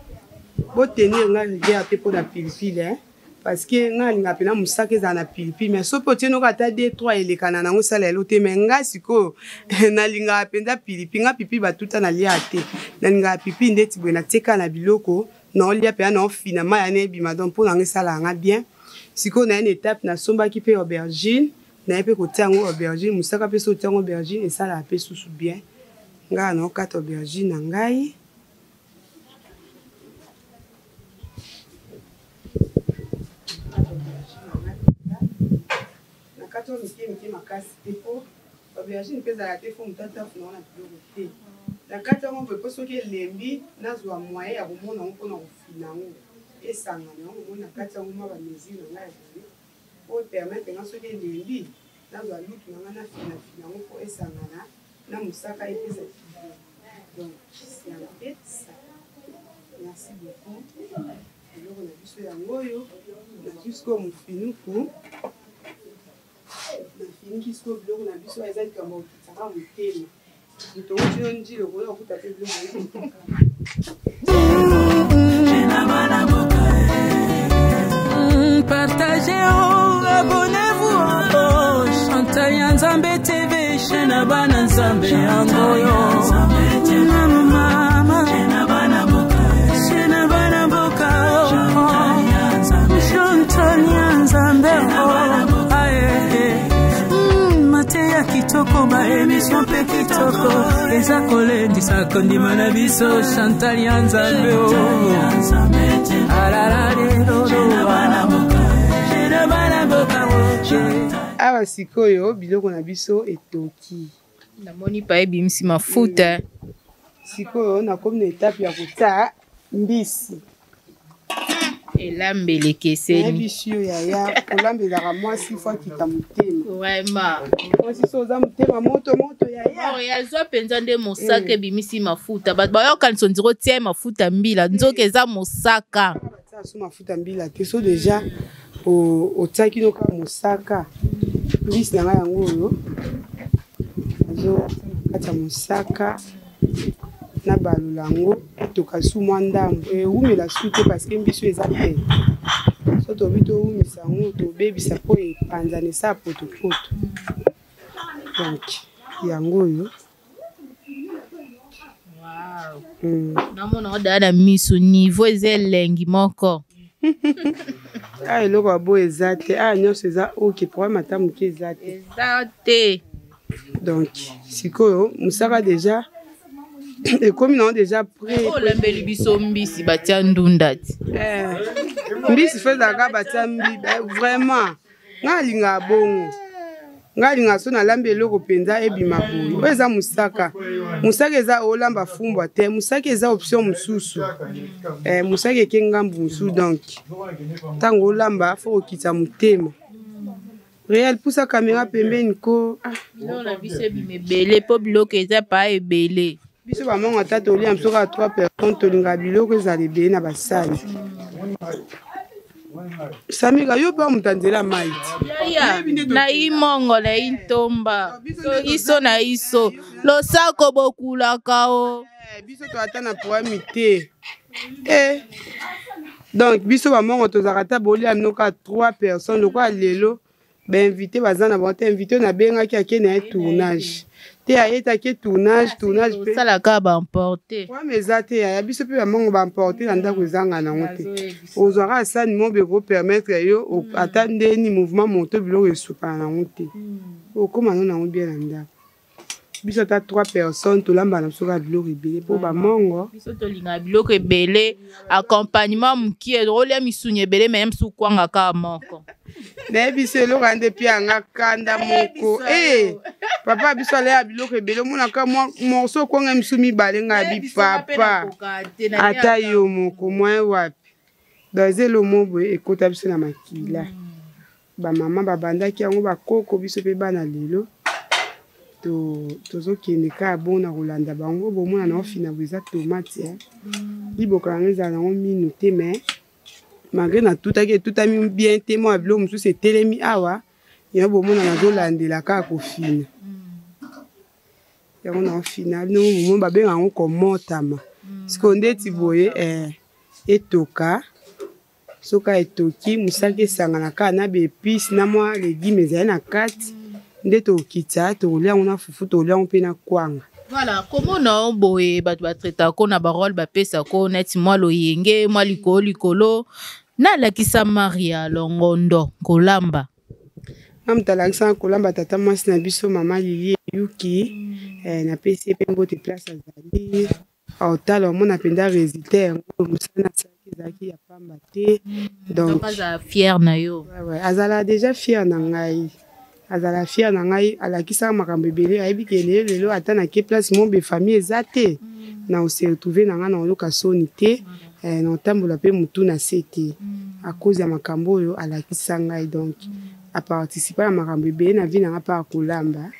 Botenir ngai rigueur te mpona pilipili, hein? Parce que ngai alingaka mpena mosaka ezala na pilipili, mais soki otie noko ata 2 3 elekana nango, esala elo te. Mais ngai sikoyo nalingaka mpenza pilipili. Ngai pilipili batuta nalia te, nalingaka pilipili ndeti boye natieka na biloko naolia mpenza, naofina mai yana ebima. Donc mpo nanga esalaka nga bien. Sikoyo naye na étape nasombaki mpe aubergine, naye mpe kotia yango aubergine. Mosaka mpe so otia yango aubergine esalaka mpe susu bien. Ngai naokata aubergine na ngai. Na kati oyo mike mike makasi te, mpo aubergine mpe ezalaka te fo moto atafuna wana biloko te. Na kati yango boye mpo soki elembi nazwa moyen ya komona yango mpona kofina yango esangana yango. Omoni, na kati yango mwa bamesure na ngai ya boye po permettre nga soki elembi nazwa lutu na ngai nafinafina yango mpo esangana na mosaka, epesa kibo. Donc c'est un peu ça. Merci beaucoup. Eloko na biso yango oyo, nazwi sikoyo mofinuku, nafiniki sikoyo biloko na biso. Eza likambo ya kokitaka motema, moto outi yo njili okoya kokuta mpe biloko. Partagez, oh, abonnez-vous, oh, Chantal ya Nzambe TV, chaîne ya bana Nzambe yango yo. Mama, chaîne ya bana mboka, Chantal ya Nzambe, oh, aye. Mateya kitoko, ba émission mpe kitoko, eza kolendisa kondima na biso. Chantal ya Nzambe, oh. Awa sikoyo biloko na biso etoki. Namoni pa ebimisi mafuta. Sikoyo nakomi na etape ya kotia mbisi. Elambeli ekeseni. Nayebisi yo yaya, kolambelaka mwasi fo akita motema. Vraiment. Mwasi so oza motema moto moto, yaya. Oh, yazwa mpenza nde mosaka ebimisi mafuta. Bato bayokanisa ondiro tia mafuta mbila, nzoka eza mosaka. Batia so mafuta mbila te, so déjà otiaki no kaka mosaka. Mbisi na ngai yango oyo azo kati ya mosaka, nabalola yango etoka su mwa ndambo, ewumela su te parce que mbisi oyo eza pe so tobi towumisa yango tobebisa mpo epanzana, esala potopoto. Donc yango oyo. Namona odaya na miso, niveau eza elengi moko. Awa eloko ya boyo eza te, awa nyonso eza ok, problème ata moke eza te. Eza te. Donc sikoyo mosaka déjà ekomi nango déjà prêt. Olambeli biso mbisi batia ndunda ti. Eh, mbisi fo ezalaka batia mbi vraiment. Ngai alingaka bongo, ngai alingaka so nalambi eloko mpenza ebima boye. Oyo eza mosaka, mosaka eza olamba fumbwa te, mosaka eza option mosusu. Eh, mosaka eke ngambu mosusu. Donc ntango olamba fo kokitisa motema réel, pusa caméra pembeni ko, ah. Biloko na biso ebima ebele mpo biloko eza pa ebele. Biso bamongo ata tolia biso kaka trois personnes, tolingaka biloko ezala ebele na basali. Samika, yo mpe moto ya nzela mai ti. Yaya na imongo na intomba so iso na iso losako bokulaka o. Eh, biso toata na problème te. Eh. Donc biso bamongo tozalaka ata bolia bino kaka trois personnes lokola lelo. Bainvité baza na bango te. Invité oyo nabengaki ake na ye tournage te, ayetaki tournage, tournage mpe osalaka baemporte. Problème eza te, yaya. Biso mpe bamongo baemporte na ndako ezanga nango te. Ozwaka asani mo beko permettre yo ata ndeni mouvement moto, biloko esukana nango te. Okóma no nango bien na ndako. Biso ata trois personnes, tolamba na biso kaka biloko ebele mpo bamongo. Biso tolingaka biloko ebele, accompagnement mokie, olia misuni ebele, me mosusu kwanga kaka moko. Nayebi biso eloko ya nde mpe yanga kanda moko e papa biso alaya biloko ebele, omonaka morceau kwanga misu mibale. Ngai bi papa, ata yo moko moyen wapi? Donc eza elo mo boye ekota biso na makila. Bamama babandaki yango, bakoko biso mpe bana lelo tozokende kaka bongo na kolanda bango. Bomona na ofina boye, eza tomate. Liboka yango ezala nango minu te, mais malgré natutaki, etutami bien te. Mwa biloko mosusu etelemi awa, yango bomona nazolandela kaka kofina yango na ofina. Bino bomona babenga yango komotama. Sikoyo ndeti boye etoka. Soki etoki, mosaka esangana kaka na baepice na mwa légume ezali na kati nde tokokitisa, tokolia yango na fufu, tokolia yango mpe na kwanga. Voilà, komona o boye, bato batraitako na barole, bapesako neti mwa loyenge, mwa likolo likolo. Nalakisa Maria Longondo kolamba? Nga moto alakisaka kolamba, tata mwasi na biso, mama Lili Eyuki. Napesi ye mpe mbote place azali. Aotala, omona mpenza résultat yango, mosala asalaki ezalaki ya pamba te. Donc azala fier na yo. Ouais, azala déjà fier na ngai, azala fier na ngai. Alakisaka makambo ebele. Ayebi ke lelo lelo ata nake place mobe, famille eza te, na ose retrouve na ngai, na oyoka soni te, na otambola mpe motu na se te, à cause ya makambo oyo alakisa ngai. Donc aparticipa na makambo ebele na vie na ngai mpa kolamba.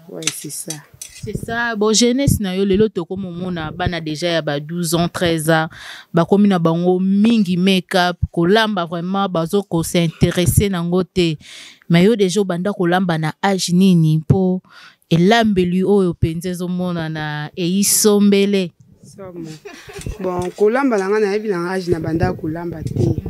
Ouais, c'est ça. C'est ça. Bon, jeunesse na yo lelo, tokomomona bana déjà ya ba 12 ans, 13 ans, bakomi na bango mingi make-up, kolamba vraiment bazo ko s'intéresser nango te. Mais yo déjà obanda kolamba na âge nini, mpo elambeli oyo mpenza ezomonana eisombele? Somo. Bon, kolamba na ngai, nayebi na âge na banda kolamba te.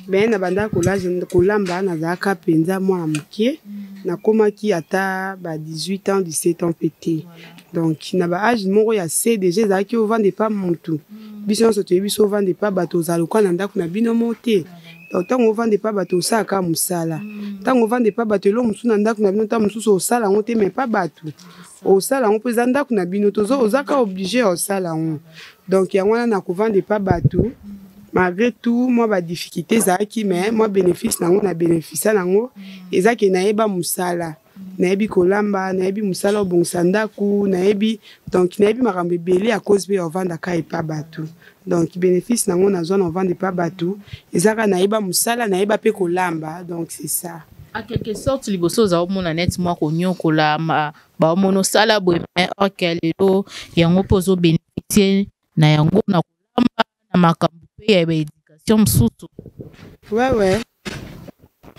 Me na banda kolamba, nazalaka mpenza mwana moke. Nakomaki ata ba 18 ans, 17 ans mpe te. Donc na ba âge moko ya se déjà ezalaki ovanda epa motu. Biso nyonso toyebi so ovanda epa bato, ozala lokola na ndako na bino mo te. Donc ntango ovanda epa bato, osalaka mosala. Ntango ovanda epa bato, eloko mosusu na ndako na bino, ntango mosusu osala yango te, mais pa bato osala yango mpo eza ndako na bino, tozo ozaka obligé ya osala yango. Donc yango wana na kovanda epa bato, malgré tout mwa badifficulté ezalaki, mais mwa bénéfice nango na bénéficia nango eza ke nayeba mosala, nayebi kolamba, nayebi mosala obongisa ndako, nayebi. Donc nayebi makambo ebele à cause mpe ya ovandaka epa bato. Donc bénéfice nango nazwa na ovanda epa bato eza kaka nayeba mosala, nayeba mpe kolamba. Donc c'est ça. En quelque sorte, liboso oza omona neti mwa konyokola, baomona osala boye, mais or ke lelo yango mpe ozobénéficie na yango, na kolamba, na makambo mpe ya baéducation mosusu. Ouais,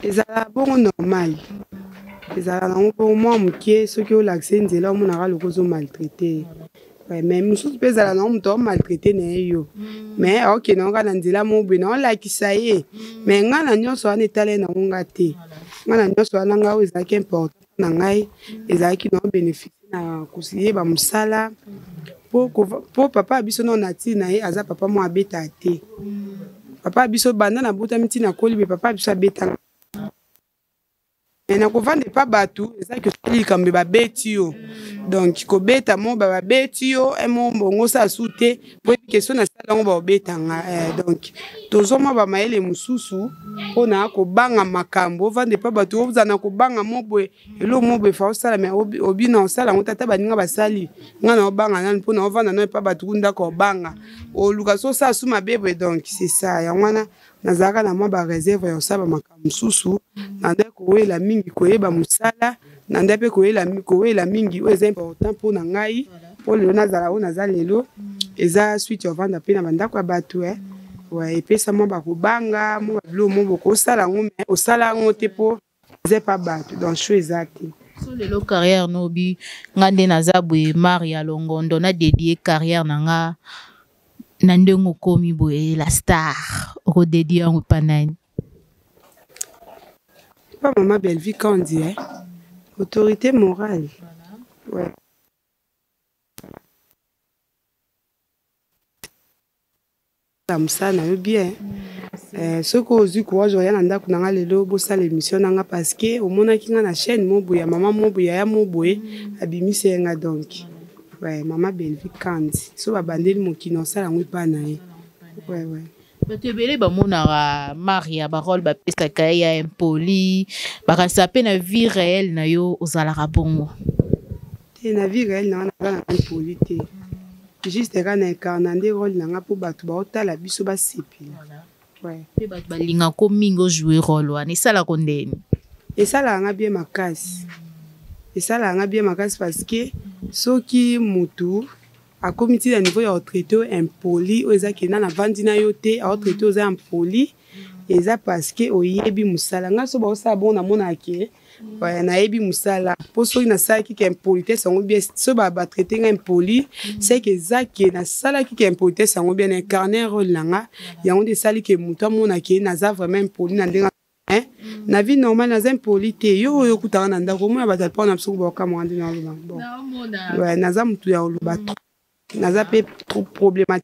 ezala bongo normal, ezala nango bongo mwa moke. Soki olakise nzela, omonaka loko ozomaltraite. Ouais, mais mosusu mpe ezala nango moto aomaltraite na ye yo, mais aokende yango kaka na nzela moko boye, naolakisa ye. Mais ngai na nyonso wana etala ye nango nga te. Ngai na nyonso wana, ngai oyo ezalaki important na ngai ezalaki na obénéficie na koyeba mosala. Po papa ya biso nao na ntina ye aza papa moko abetaka te. Papa ya biso, banda nabotami ntina akoli be, papa ya biso abetanga. Me na kovanda epa bato, ezaki osali likambo, babeti yo. Donc kobeta mo babeti yo mo bongo osala su te, po yebi ke so nasala yango baobetanga. Donc tozwa mwa bamayele mosusu mpona kobanga makambo. Ovanda epa bato, ozala na kobanga mo boye, eloko mo boye fa osala, me obina osala yango. Tata baninga basali, ngai na obanga nani mpona ovanda nano epa bato ku ndako, obanga oluka so osala su mabe boye. Donc c'est ça, yango wana nazalaka na mwa bareserve ya kosala makambo mosusu. Na nde kowela mingi koyeba mosala, na nde mpe kowela mingi oyo eza important mpo na ngai, mpo lelo nazala oyo naza lelo, eza suite ya ovanda mpe na bandako ya bato. Ouais, epesa mwa bakobanga mwa babiloko mo bokosala yango, mais osala yango te mpo eza epa bato. Donc sho eza te. So lelo carrière nobi, nga nde naza boye, Maria Longondo, na dédie carrière na nga na ndenge okomi boye la star, okodédie yango epa nani? Epa mama Bellevue Kandi, eh? Autorité morale. Ouais. Mosala na yo bien. Soki ozwi courage oya na ndako na nga lelo, bosala émission na nga, parce que omonaki nga na chaîne mo boye ya mama mo boye, yaya mo boye abimisi ye nga. Donc ouais, mama Bellevue Kandi, so babandeli mokili, osala yango epa na ye. Ouais. Bato ebele bamonaka Maria, barole bapesaka ye ya impoli, bakanisa mpe na vie réelle na yo ozalaka bongo? Te, na vie réelle na nga naza na impoli te, juste kaka na incarner nde rôle na nga mpo bato baotala biso basepela. Ouais. Mpe bato balingako mingi ojouer rôle wana, esalako ndeni? Esalaka nga bien makasi, esalaka nga bien makasi, parce que soki mutu akomi ti na niveau ya otraiter oyo impoli, oyo eza kenda navandi na yo te, aotraiter oza impoli, eza parce que oyebi mosala. Ngai so baosala bongo, namonaka ke nayebi mosala, mpo soki nasalaki ke impolitesse yango bien, so batraiter ngai impoli, c'est que eza ke nasalaki ke impolitesse yango bien, na incarner rôle na nga yango nde esali ke moto amona ke naza vraiment impoli na ndenge. Na vie normale naza impoli te. Yo oyo okutaka na ndako, omona bato mpo na biso baokamwaka nde naloba. Bon, naza motu ya koloba trop, naza mpe trop problématique.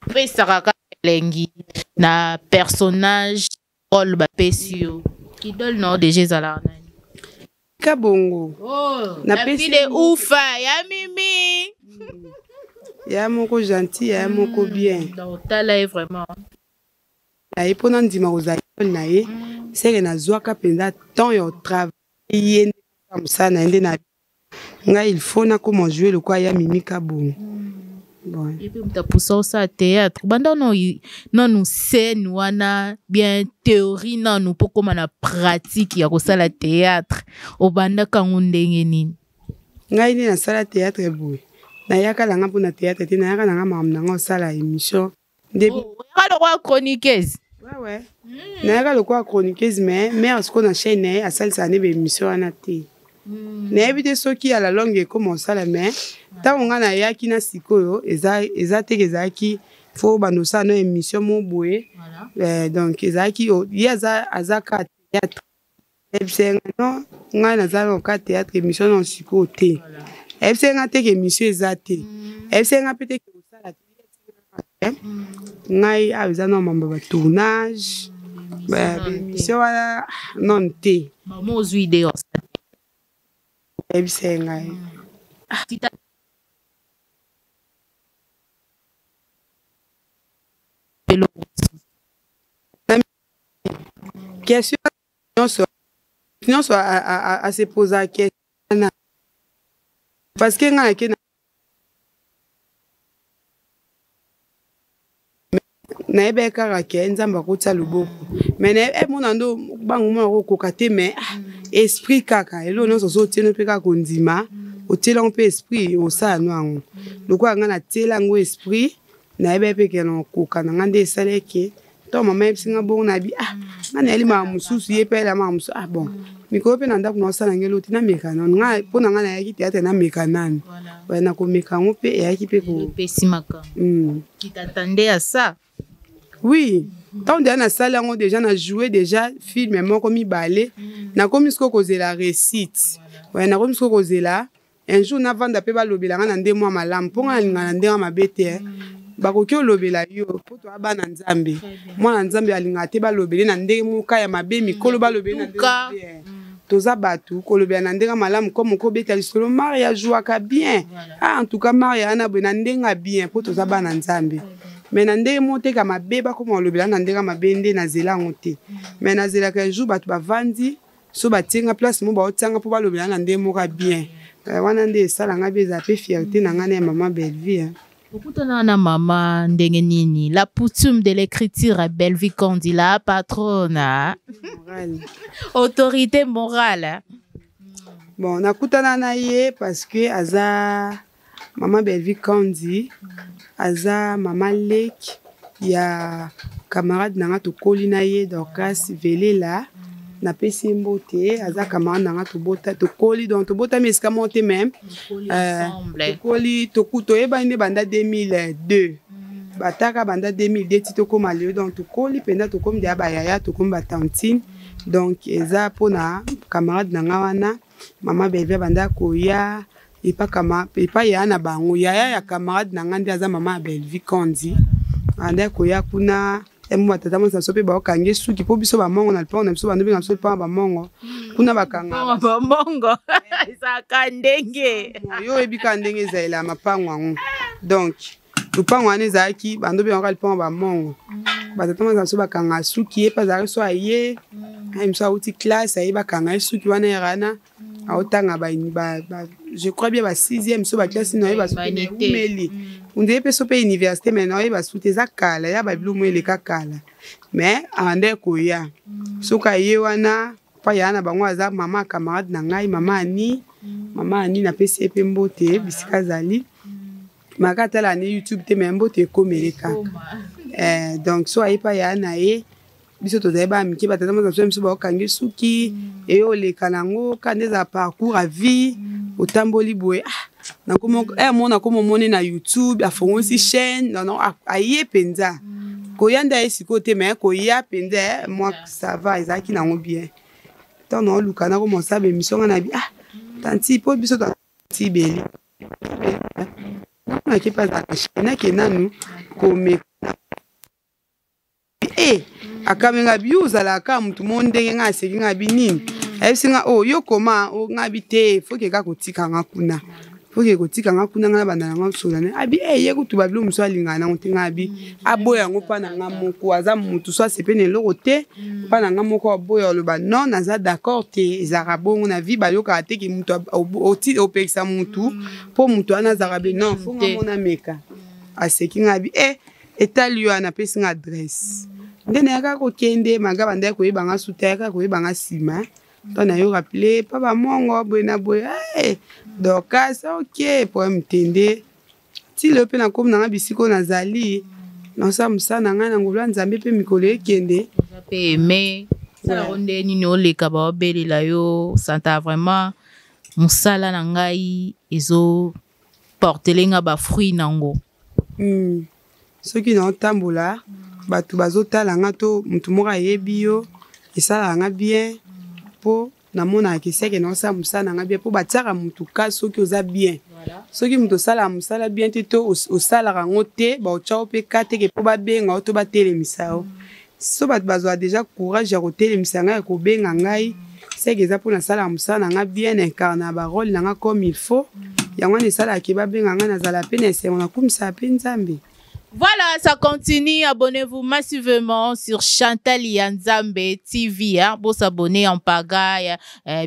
Opesaka kaka elengi na personnage, rôle bapesi yo. Idole na yo déjà ezalaka nani? Ka bongo. Oh, napesi de ufa ya mimi. Ya moko gentil, ya moko bien. Donc tala ye vraiment. Na ye, mpona ndima kozala idole na ye, seke nazwaka mpenza temps ya travail ye nde mosala na ye nde na ngai, il faut nakoma jouer lokola ya Mimi Kabongo. Bon. Epe moto apusa osala théâtre, banda nanu scène wana bien, théorie nanu mpo kóma na pratique ya kosala théâtre, obandaka yango ndenge nini? Ngai nde nasala théâtre boye, nayaka nanga mpona théâtre te, nayaka nanga makambo nanga osala émission nde. Oyaka lokola chroniqueuse? Ouais, nayaka lokola chroniqueuse, mais mare sikoyo na chaîne na ye asalisaka nde baémission wana te. Nayebi te soki ya la longue ekoma osala, mais ntango ngai nayaki na sikoyo, eza teke ezalaki fo bando osala no émission mo boye. Donc ezalaki ye aza ka théâtre, ayebisa nga non, ngai naza na ka théâtre, émission na sikoyo te. Ayebisa nga teke émission eza te, ayebisa nga mpe teke kosala te. Ngai awa eza na mambo ya batournage, baémission wana non te. Mama ozwi idée? Ayebisa ye ngai. Question nyonso nyonso ase posa question wana, parce que ngai nake nayebaki kaka ke Nzambe akotia loboko, mais emona ndo bango mona kokoka te, mais esprit kaka eloko nyonso ozotieno mpe kaka kondima, otiela yango mpe esprit, osala no yango. Lokola ngai natiela yango esprit, nayebaki mpe ke na okoka na ngai nde esalaki. Ntango mama yebisi nga bongo, nayebi, ah, nga nayeli makambo mosusu, ye mpe ayela makambo mosusu. Ah bon, mikolo mpe na ndako naosala ngelo te, nameka nanu nga mpo na ngai nayaki théâtre, nameka nanu nakomeka yango mpe eyaki mpe. Epesi makambo. Tu t'attendais à ça? Oui, ntango deja nasali yango, déjà na joué déjà film moko mibale, nakomi sikoyo kozela réussite. Nakomi sikoyo kozela un jour navanda mpe balobela nga na nde mwa malamu, mpo nga nalinga na ndenge mabe te. Bakoki olobela yo mpo toya bana Nzambe. Mwana Nzambe alingaka te balobele na ndenge moka ya mabe, mikolo balobele na ndenge. Toza bato kolobela na ndenge malamu, comme okobeta lisolo, Maria ajouaka bien, ah, en tout cas Maria wana boye, na ndenge ya bien, mpo toza bana Nzambe. Mais na ndenge moteka mabe, bakoma kolobela na ndenge mabe, nde nazela yango te. Mais nazelaka un jour bato bavandi so batienga place mo baotianga mpo balobela na ndenge moko ya bien wana, nde esalanga mpe ezala mpe fierté na ngai na ya mama Bellevue. Okutana na mama ndenge nini, la coutume de l'écriture à Bellevue Kandi, la patronne, autorité morale? Bon, nakutana na ye parce que aza mama Bellevue Kandi, aza mama leki ya camarade na nga tokoli na ye, Dorcas Velela. Napesi ye mbote, aza camarade na nga, tobota tokoli, donc tobotami esika moko te, même tokoli, toyebani nde banda 2002. Bataka banda 2002 ti tokóma lelo, donc tokoli mpenza, tokomi deya bayaya, tokomi batantine. Donc eza mpona camarade na nga wana, mama Belvi, abanda koya epa kama epa yaya na bango. Yaya ya camarade na nga nde aza mama ya Belvi Kondi. Abanda koya kuna emo, batata mwasi na biso mpe baokange suki, mpo biso bamongo na lipango na biso, bandobenga biso lipango bamongo kuna, bakanga Bamongo ezalaka ndenge. Yo oyebi kaka ndenge ezalela mapango yango. Donc lupango wana ezalaki, bando bengaka lipango bamongo, batata mwasi na biso bakanga suki. Ye mpe azalaki so aye, aye mosu awuti classe, aye, bakanga ye suki wana. Ye wana aotanga ba, ba, je crois bien ba sixième so, baklasi na oyeba soki umeli ondeye mpe so mpe université, mais na oyeba suti eza kala ya babilo mo eleka kala. Mais abandaki koya, soki aye wana mpa ya na bango, aza mama ya camarade na ngai, mama Ani. Mama Ani, napesi ye mpe mbote bisika azali. Maka atala ne YouTube te, mais mbote ekomele kaka. Donc so aye mpa ya na ye, biso tozali bana mike, batata moza biso, biso baokangi suki, eyo oleka nango ka nde ezala parcours à vie. Otamboli boye, ah, mona nakoma omoni na YouTube, afongolisi chaîne. Non, non, aye mpenza koya nde aye sikoyo te, mais koya mpenza moi ça va, ezalaki nango bien. Ntango naoluka nakomosala baémission, nga na bi: "Ah, tanti, mpo biso tanti beli nake mpe azala na chaîne, nake nanu komeka." E akamenga bi: "Yo ozalaka motu mo ndenge." Nga aseki nga bi: "Nini?" Ayebisi nga: "O yo koma o." Nga bi: "Te, foke kaka kotika nga kuna, foke kotika nga kuna." Nga na banda nanga osola ne abi e ye kutu babilo mosu alingaka nango te. Nga abi aboya yango mpa na nga moko, aza motu so asepe na eloko te mpa na nga moko, aboya, aloba: "Non, naza d'accord te." Ezalaka bongo na vie, bayokaka te ke motu opekisa motu mpo motu wana azalaka be. Non, fo nga mona meka. Aseki nga abi e etali yo wana. Apesi nga adresse nde nayaka kokende maga, bandaki koyeba nga suta, ayaka koyeba nga nsima. To na yo rappele pa bamongo boye na boye, hey, Dorcas, ok, problème te. Nde ti lelo mpe nakomi nanga bisika oyo nazali, nasala mosala na ngai na ngolu ya Nzambe, mpe mikolo ekende. Mpe aime salako nde nini oleka, baobelela yo santa vraiment mosala na ngai ezoportele nga bafruit nango. Soki naotambola, bato bazotala nga to motu moko ayebi yo, esalaka nga bien, mpo namonaka eseke naosala mosala na nga bien, mpo batiaka motu ka soki oza bien. Soki moto osalaka mosala bien te to osalaka yango te, baotya yo mpe ka teke mpo babenga yo to batelemisa yo. So bato bazwa déjà courage ya kotelemisa ngai, ya kobenga ngai, seke eza mpo nasalaka mosala na nga bien, na incarne barole na nga comme il faut. Yango wana esalaka babenga ngai, nazala mpe na esengo, nakumisaka mpe Nzambe. Voilà, ça continue. Abonnez-vous massivement sur Chantal Yanzambe TV. Hein. Bon, s'abonner en pagaille.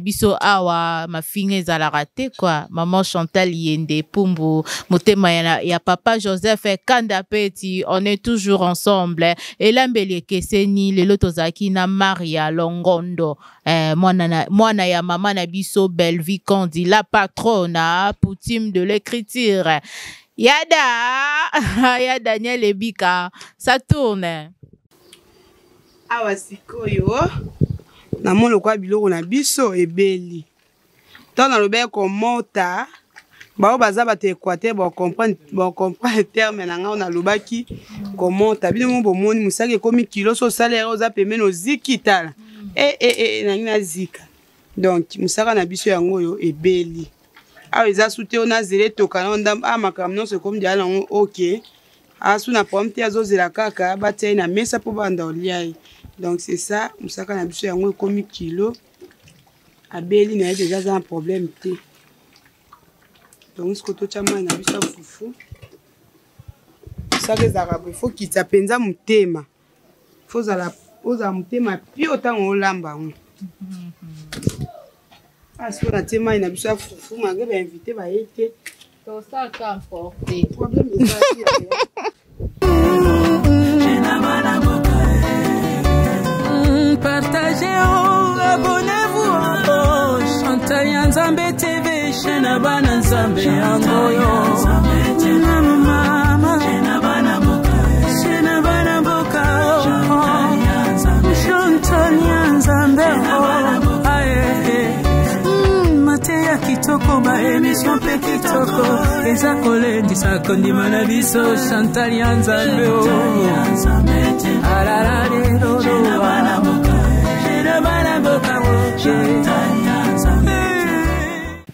Biso awa, mafinga ezalaka te quoi. Maman Chantal Yende, Pumbu, Motema ya, ya papa Joseph Kanda Peti. On est toujours ensemble. Elambeli ekeseni, lelo tozalaki na Maria Longondo. Mwana ya mama na biso Belvi Kandi, la patronne, Poutine de l'écriture. Yada, ya Daniel Ebika, ça tourne. Awa sikoyo namoni lokola biloko na biso ebeli. Ntango nalobaki komota, bao baza bato Équateur bacomprendre terme na ngai oyo nalobaki komota. Bino mo bomoni mosaka ekomi kilo, so osala ere oza pembeni, oziki tala e e e nangi nazika. Donc mosaka na biso yango oyo ebeli awa, eza su te oyo nazela etoka na ndambo. A makambo nyonso ekomi deya nango, ok, asu na problème te, azozela kaka batia ye na mesa mpo banda olia ye. Donc c'est ça, mosaka na biso yango ekomi kilo, abeli na ye deja, aza na problème te. Donc siko totya mai na biso ya fufu. Mosaka ezalaka boye, fo kitisa mpenza motema, fo ozala motema pio ntango olamba yango. Asi oyo natie mai na biso ya fufu, malgré bainvité baye te. Tosaka emporter. Problème eza te. Partagez, oh, abonnez-vous, oh, Chantal ya Nzambe TV, chaîne ya bana Nzambe yango yo mama, chaîne ya bana mboka, Chantal ya Nzambe. Mateya kitoko, baémission mpe kitoko eza. Eza kolendisa kondima na biso, Chantal ya Nzambe o.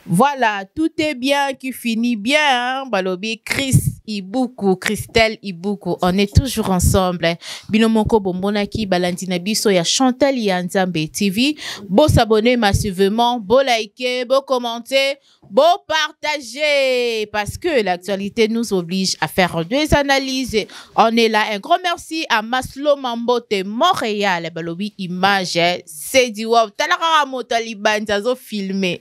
Voilà, tout est bien qui finit bien. Hein? Balobi, Chris Ibuku, Christelle Ibuku, on est toujours ensemble. Bino moko bomonaki balandi na biso ya Chantal ya Nzambe TV. Bo s'abonner massivement, bo liker, bo commenter, bo partager parce que l'actualité nous oblige à faire deux analyses. On est là. Un grand merci à Maslo Mambote Montréal. Balobi image, c'est du wow. Talaka moto libanza zo filmer.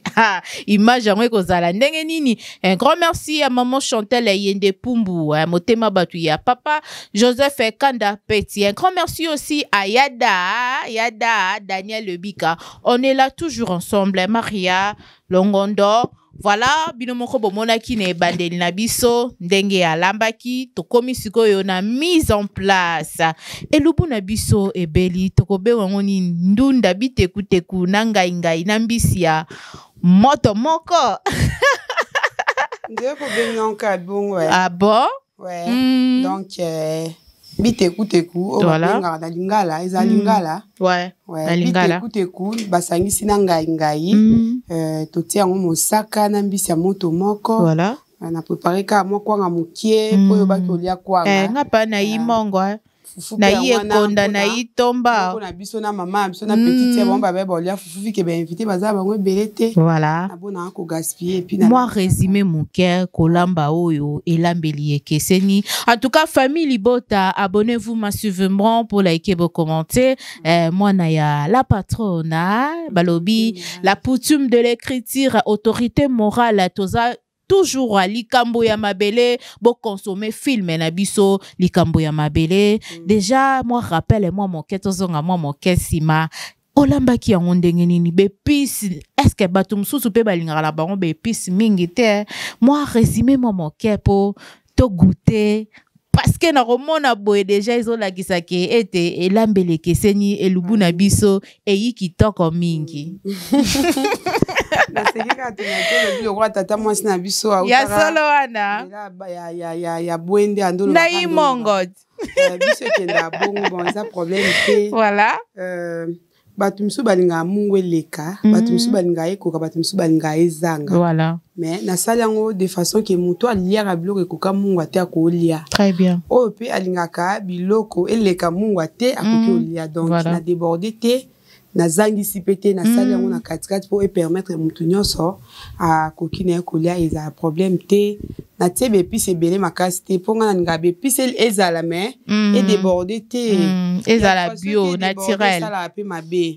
Image yango ekozala ndenge nini. Un grand merci à maman Chantal Yende Pumbu, hein, motema batu ya papa Joseph Kanda Petit. Un grand merci aussi à Yada, Yada Daniel Lebika. On est là toujours ensemble. Maria Longondo. Voilà, bino moko bomonaki na ebandeli na biso ndenge alambaki, tokomi sikoyo na mise en place. Elubu na biso ebeli, tokobenga yango nini? Ndunda bitekuteku na ngai ngai na mbisi ya moto moko. Nde kobenga yango kaka bongo. Ah bon? Ouais. Donc bitekuteku oyo babengaka na lingala, eza lingala. Ouais, Ouais, na lingala. Bitekuteku basangisi na ngai ngai. Totia yango mosaka na mbisi ya moto moko. Na préparé kaka mwa kwanga mokie po oyo baki kolia kwanga. Nga pa na yi mongo, eh. Fufu Na pe yi yango wana ekonda, mpona na yi tomba. moko na biso na mama na biso na petite ya bango babe baolia fufu fike bainvité baza bango ebele te. Voilà. Nabonaka kogaspiller et puis na Moi résumé moke kolamba oyo elambeli ekeseni. En tout cas famille Libota, abonnez-vous massivement pour liker, pour commenter. Mwana ya la patronne, hein, balobi la coutume de l'écriture, autorité morale, toza toujours à likambo ya mabele, bo consommer film na biso likambo ya mabele. Déjà moi rappelle moi moke tozonga moi moke sima. Olambaki yango ndenge nini? B'épice, est-ce que bato mosusu mpe balingaka na bango b'épice mingi te? Moi résumé moi moke po to goûter parce que na komona boye déjà ezolakisa ke ete elambeli ekeseni, elubu na biso eyi kitoko mingi. Naseki kaka tona tolobi lokola tata mwasi na biso Ya autaka solo wana. nzela ya bwende, andolo Na yi bakando mongo. Biso ekendaka bongo, bon, eza problème te. Voilà. Bato mosusu balingaka mungu eleka, bato mosusu balingaka ekoka, bato mosusu balingaka ezanga. Voilà. Mais nasali yango de façon ke moto aliaka biloko ekoka mungu ate akolia. Très bien. Oyo mpe alingaka biloko eleka mungu ate akoki olia. Donc Voilà. na déborde te, nazangisi mpe te, nasali yango na katikati mpo epermettre motu nyonso akoki na ye kolia, ezala problème te. Natie baépice ebele makasi te mpo nga nalingaka baépice ezala mais edéborde te. Ezala Ya façon bio, ke edéborde naturel. esalaka mpe mabe.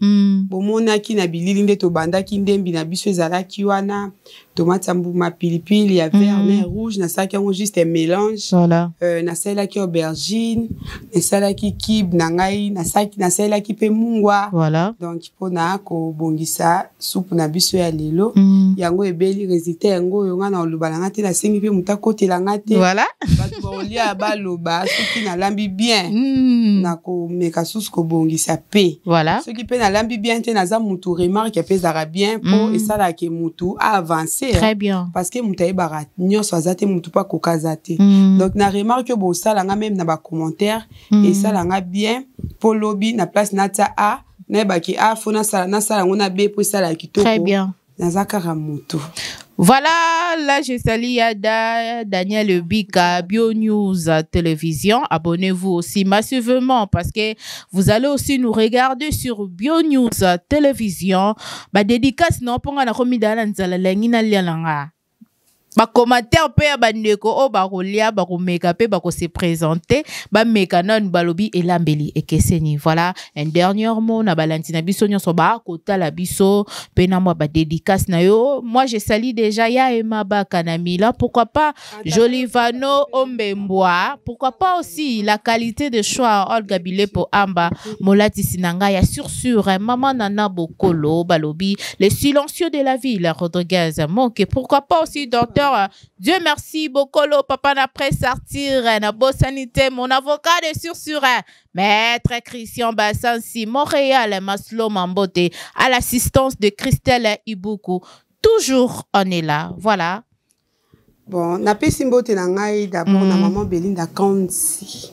Bomonaki na bilili nde tobandaki ndembi na biso ezalaki wana tomate ya mbuma, pilipili ya vert na ya rouge, nasalaki yango juste un mélange. Voilà. Nasalelaki aubergine, nasalaki kibe na ngai, nasalelaki mpe mungwa. Voilà. Donc mpona kobongisa supu na biso ya lelo, yango ebeli résultat yango oyo nga na oloba na nga te, nasengi mpe moto akotela nga te. Voilà. Bato baolia baloba soki nalambi bien, nakomeka susu kobongisa mpe. Voilà. Soki mpe nalambi bien te, naza mutu, remarque mpe ezalaka bien mpo esalaka mutu aavance. Très bien. Parce que moto ayebaka nyonso aza te, motu mpo akoka aza te. Donc na remarque oyo bosalanga même na bacommentaire, esalanga bien mpo lobi na place natia a nayebaki a fo nasala nasala yango na b mpo esala kitoko. Très bien. Naza kaka motu. Voilà, là je salue Yada, Daniel Bika, Bio News Télévision. Abonnez-vous aussi massivement parce que vous allez aussi nous regarder sur Bio News Télévision. Ba dédicace non ponga na komi dala nzala lengi na lialanga. Ba commentaire pe ya bandeko oyo bakolia, bakomeka mpe bakose présenter, bameka nanu, balobi elambeli ekeseni. Voilà, un dernier mot na balandi na biso nyonso bakotala biso mpe na mwa badédicace na yo. Moi je salue déjà ya Emma Baka na Milan, pourquoi pas Jolivano Ombembwa, pourquoi pas aussi la qualité de choix Olga Bilepo Amba molatisi na ngai ya sur sur Mama Nana Bokolo, balobi les silencieux de la ville Rodriguez Monke, pourquoi pas aussi docteur Dieu merci Bokolo, papa na presse Arthur na Bossanité, mon avocat de sur sur maître Christian Bassansi Montréal Maslo Mambote à l'assistance de Christelle Ibuku. Toujours on est là. Voilà. Bon, napesi mbote na ngai d'abord na maman Belinda Kanzi,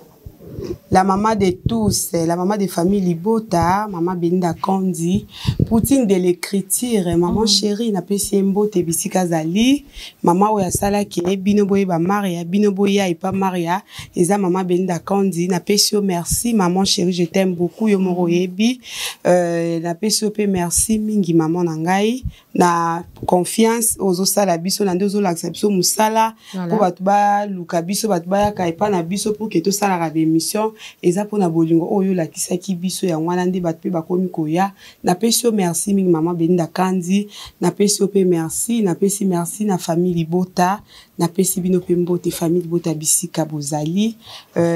la maman de tous, la maman de famille Libota, maman Belinda Kanzi, Poutine de l'écriture, maman chérie, napesi ye mbote bisika azali, mama oyo asalaki ye bino boyeba Maria, bino boya epa Maria, eza maman Belinda Kanzi, napesi yo merci maman chérie, je t'aime beaucoup, yo moko oyebi, napesi yo pe merci mingi maman na ngai, na confiance ozosala biso na nde ozolakisa biso mosala mpo bato baluka biso, bato bayaka epa na biso pour ke tosalaka baémission, eza mpona bolingo oyo olakisaki biso, yango wana nde bato mpe bakomi koya. Napesi yo merci mingi mama Belinda Kandi, napesi yo mpe merci, napesi merci na famille Libota, napesi bino mpe mbote famille Libota bisika bozali,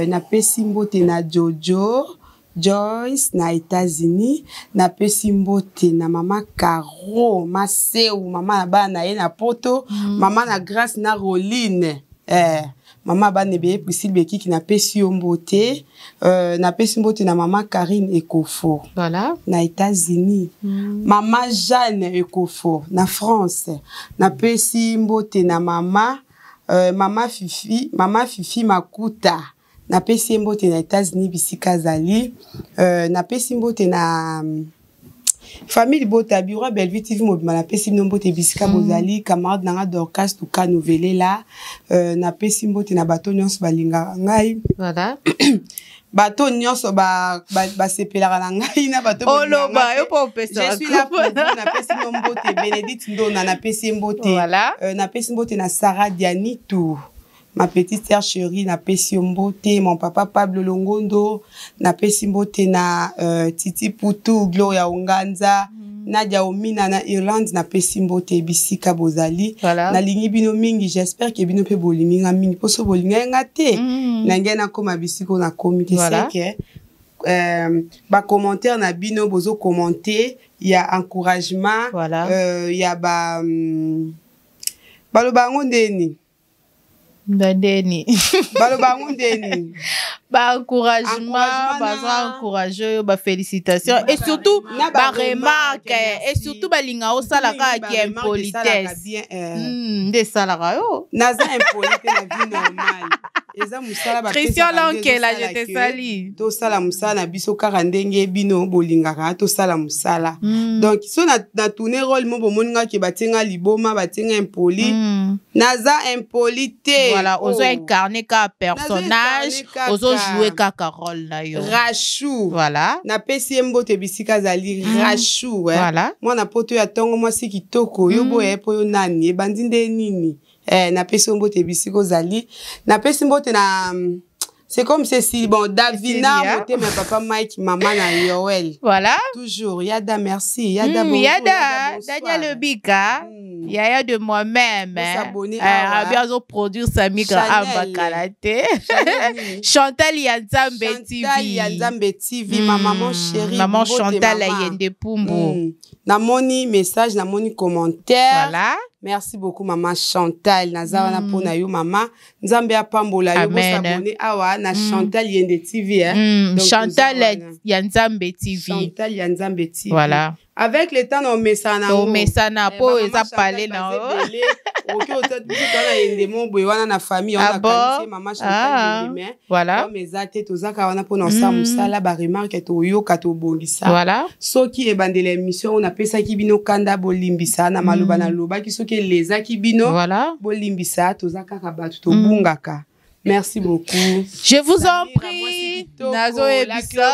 napesi mbote na Jojo Joyce na États-Unis, napesi mbote na mama Caro Maseu, mama na bana na ye na Poto, mama na Grâce na Roline, mama bana ebele Priscille Bekiki, napesi yo mbote, napesi mbote na mama Karine Ekofo, na États-Unis, mama Jeanne Ekofo na France, napesi mbote na mama mama Fifi, mama Fifi Makuta, napesi ye mbote na États-Unis bisika azali, napesi mbote na famille Libota, bureau Bellevue TV mobima, napesi bino mbote bisika bozali, camarade nanga Dorcas Tukano Velela, napesi mbote na bato nyonso balingaka ngai, bato nyonso basepelaka na ngai, na bato oloba yo mpo opesa. Je suis là pour vous, napesi bino mbote. Bénédicte Ndona, napesi ye mbote, napesi mbote na Sarah Dianitou, ma petite sœur chérie, napesi yo mbote, mon papa Pablo Longondo, napesi mbote na Titi Putu, Gloria Onganza, Nadia Omina na Irlande, napesi mbote bisika bozali. Nalingi bino mingi, j'espère que bino mpe bolingi nga mingi, mpo so bolingi nga te, na ngai nakóma bisika oyo nakomi te. Seke bacommentaire na bino bozocommenter ya encouragement, ya ba baloba yango ndeni. Ndeni. Baloba yango ndeni. Baencouragement, baza encourage oyo, bafélicitation et surtout baremarque, et surtout balinga osala kaka ki impolitesse nde esalaka yo. Naza impoli te na vie normale, eza mosala. Christian Lankela, je te salue. Tosala mosala na biso kaka ndenge bino bolingaka tosala mosala. Donc so na tourne rôle mo bomoni nga ke batie nga liboma, batie nga impoli, naza impoli te. Voilà, ozo incarne kaka personnage, ozo joue kaka rôle na yo. Rachou. Voilà. Napesi ye mbote bisika azali, Rachou. Mwana poto ya ntongo, mwasi kitoko yo, boya mpo yo nani ebandi nde nini, napesi yo mbote bisika ozali. Napesi mbote na, c'est comme ceci, bon, Davina motema ya papa Mike, mama na Yoel. Toujours Yada, merci Yada. Bonjour, Yada, Yada. Daniel Lebika, Yaya de moi-même. Abi azo produire Samika Ambakala te. Chantal Yanzambe TV. Chantal Yanzambe TV, ma maman chérie. Maman Chantal Yende Pumbu. Namoni message, namoni commentaire. Merci beaucoup maman Chantal, naza wana mpona yo mama. Nzambe apambola yo, bosabonner awa na Chantal Yende TV, hein. Donc, Chantal ya Nzambe TV. Chantal ya Nzambe TV. Voilà. Avec le temps omesana. Omesana po eza pale na yo. Oki otana yende mo boye wana na famille wana kanisi mama Chantal Yende, mais comme eza te, tozaka wana mpona osala mosala, baremarque toyoka, tobongisa. Soki ebandela émission oyo napesaki bino kanda, bolimbisa na maloba nalobaki, soki elezaki bino, bolimbisa, toza kaka bato, tobungaka. Merci beaucoup. Je vous en prie. Nazoyebisa.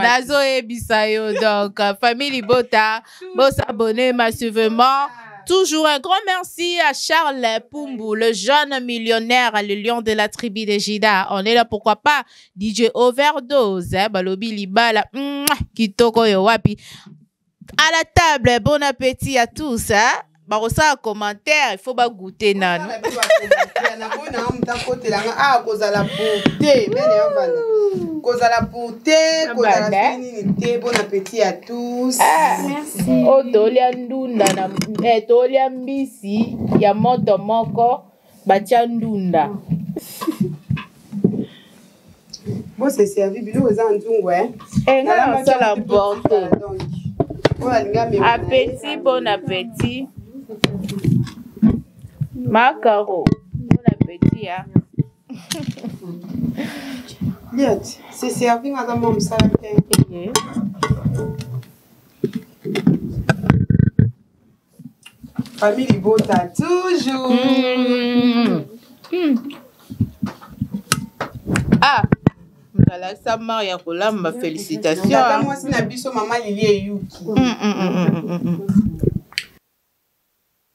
Nazoyebisa yo. Donc, famille Libota, s'abonner massivement. Toujours un grand merci à Charles Pumbu, le jeune millionnaire, le lion de la tribu de Juda. On est là, pourquoi pas DJ Overdose, hein, Balobi Libala, kitoko yo wapi. À la table, bon appétit à tous. Hein? Bakosala commentaire, il faut bagoûter nano. Nakotelanga kozala pour te mene yovanda kozala pour te kozala nini te. Bon appétit à tous. Oyo tolia ndunda na tolia mbisi ya moto moko batia ndunda. Bon, c'est servi, biloko eza nzungu. Nga nasala porto. Appétit, bon appétit. Macaro. Bon appétit, hein. Liot, c'est servi nga mwa mosala te. Famille Libota, toujours. Ah, alakisa mare ya kolamba, félicitation. Tata mwasi na biso mama Lili Eyuki.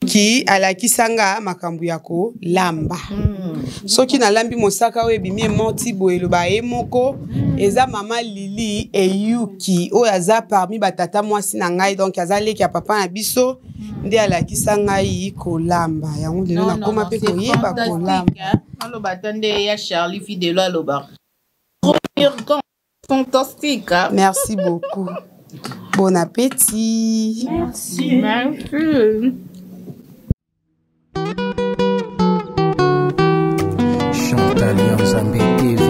Ki alakisa nga makambo ya kolamba. Soki nalambi mosaka oyo ebimi emoti boye, eloba ye moko eza mama Lili Eyuki oyo aza parmi batata mwasi na ngai, donc aza leki ya papa na biso, nde alakisa ngai kolamba yango. Lelo nakóma mpe koyeba kolamba. Aloba ata nde ya Charlie Fidelo aloba fantastique, hein? Merci beaucoup, bon appétit. Merci, merci. Chantal Nzambe TV,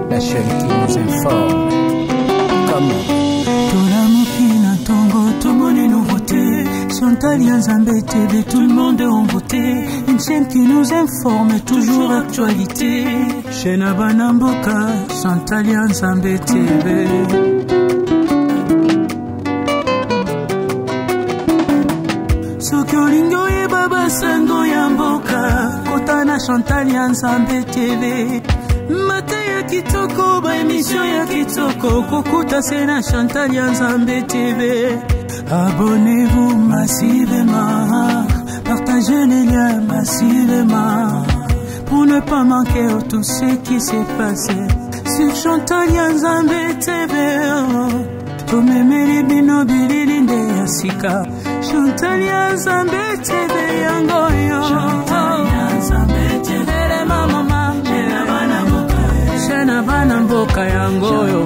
la chaîne qui nous informe. Comment? Tolamuki na ntongo, tomoni nouveauté, Chantal ya Nzambe TV, tout le monde est en beauté, une chaîne qui nous informe, toujours actualité, chaîne ya bana mboka, Chantal ya Nzambe TV. Soki olingi oyeba basango ya mboka, kota na Chantal ya Nzambe TV. Mateya kitoko, baémission ya kitoko, kokuta se na Chantal ya Nzambe TV. Abonnez-vous massivement, partagez les liens massivement pour ne pas manquer tout ce qui s'est passé sur Chantal ya Nzambe TV. Tomemeli bino bilili nde ya sika, Chantal ya Nzambe TV yango yo. Mama, chaîne bana mboka yango oyo.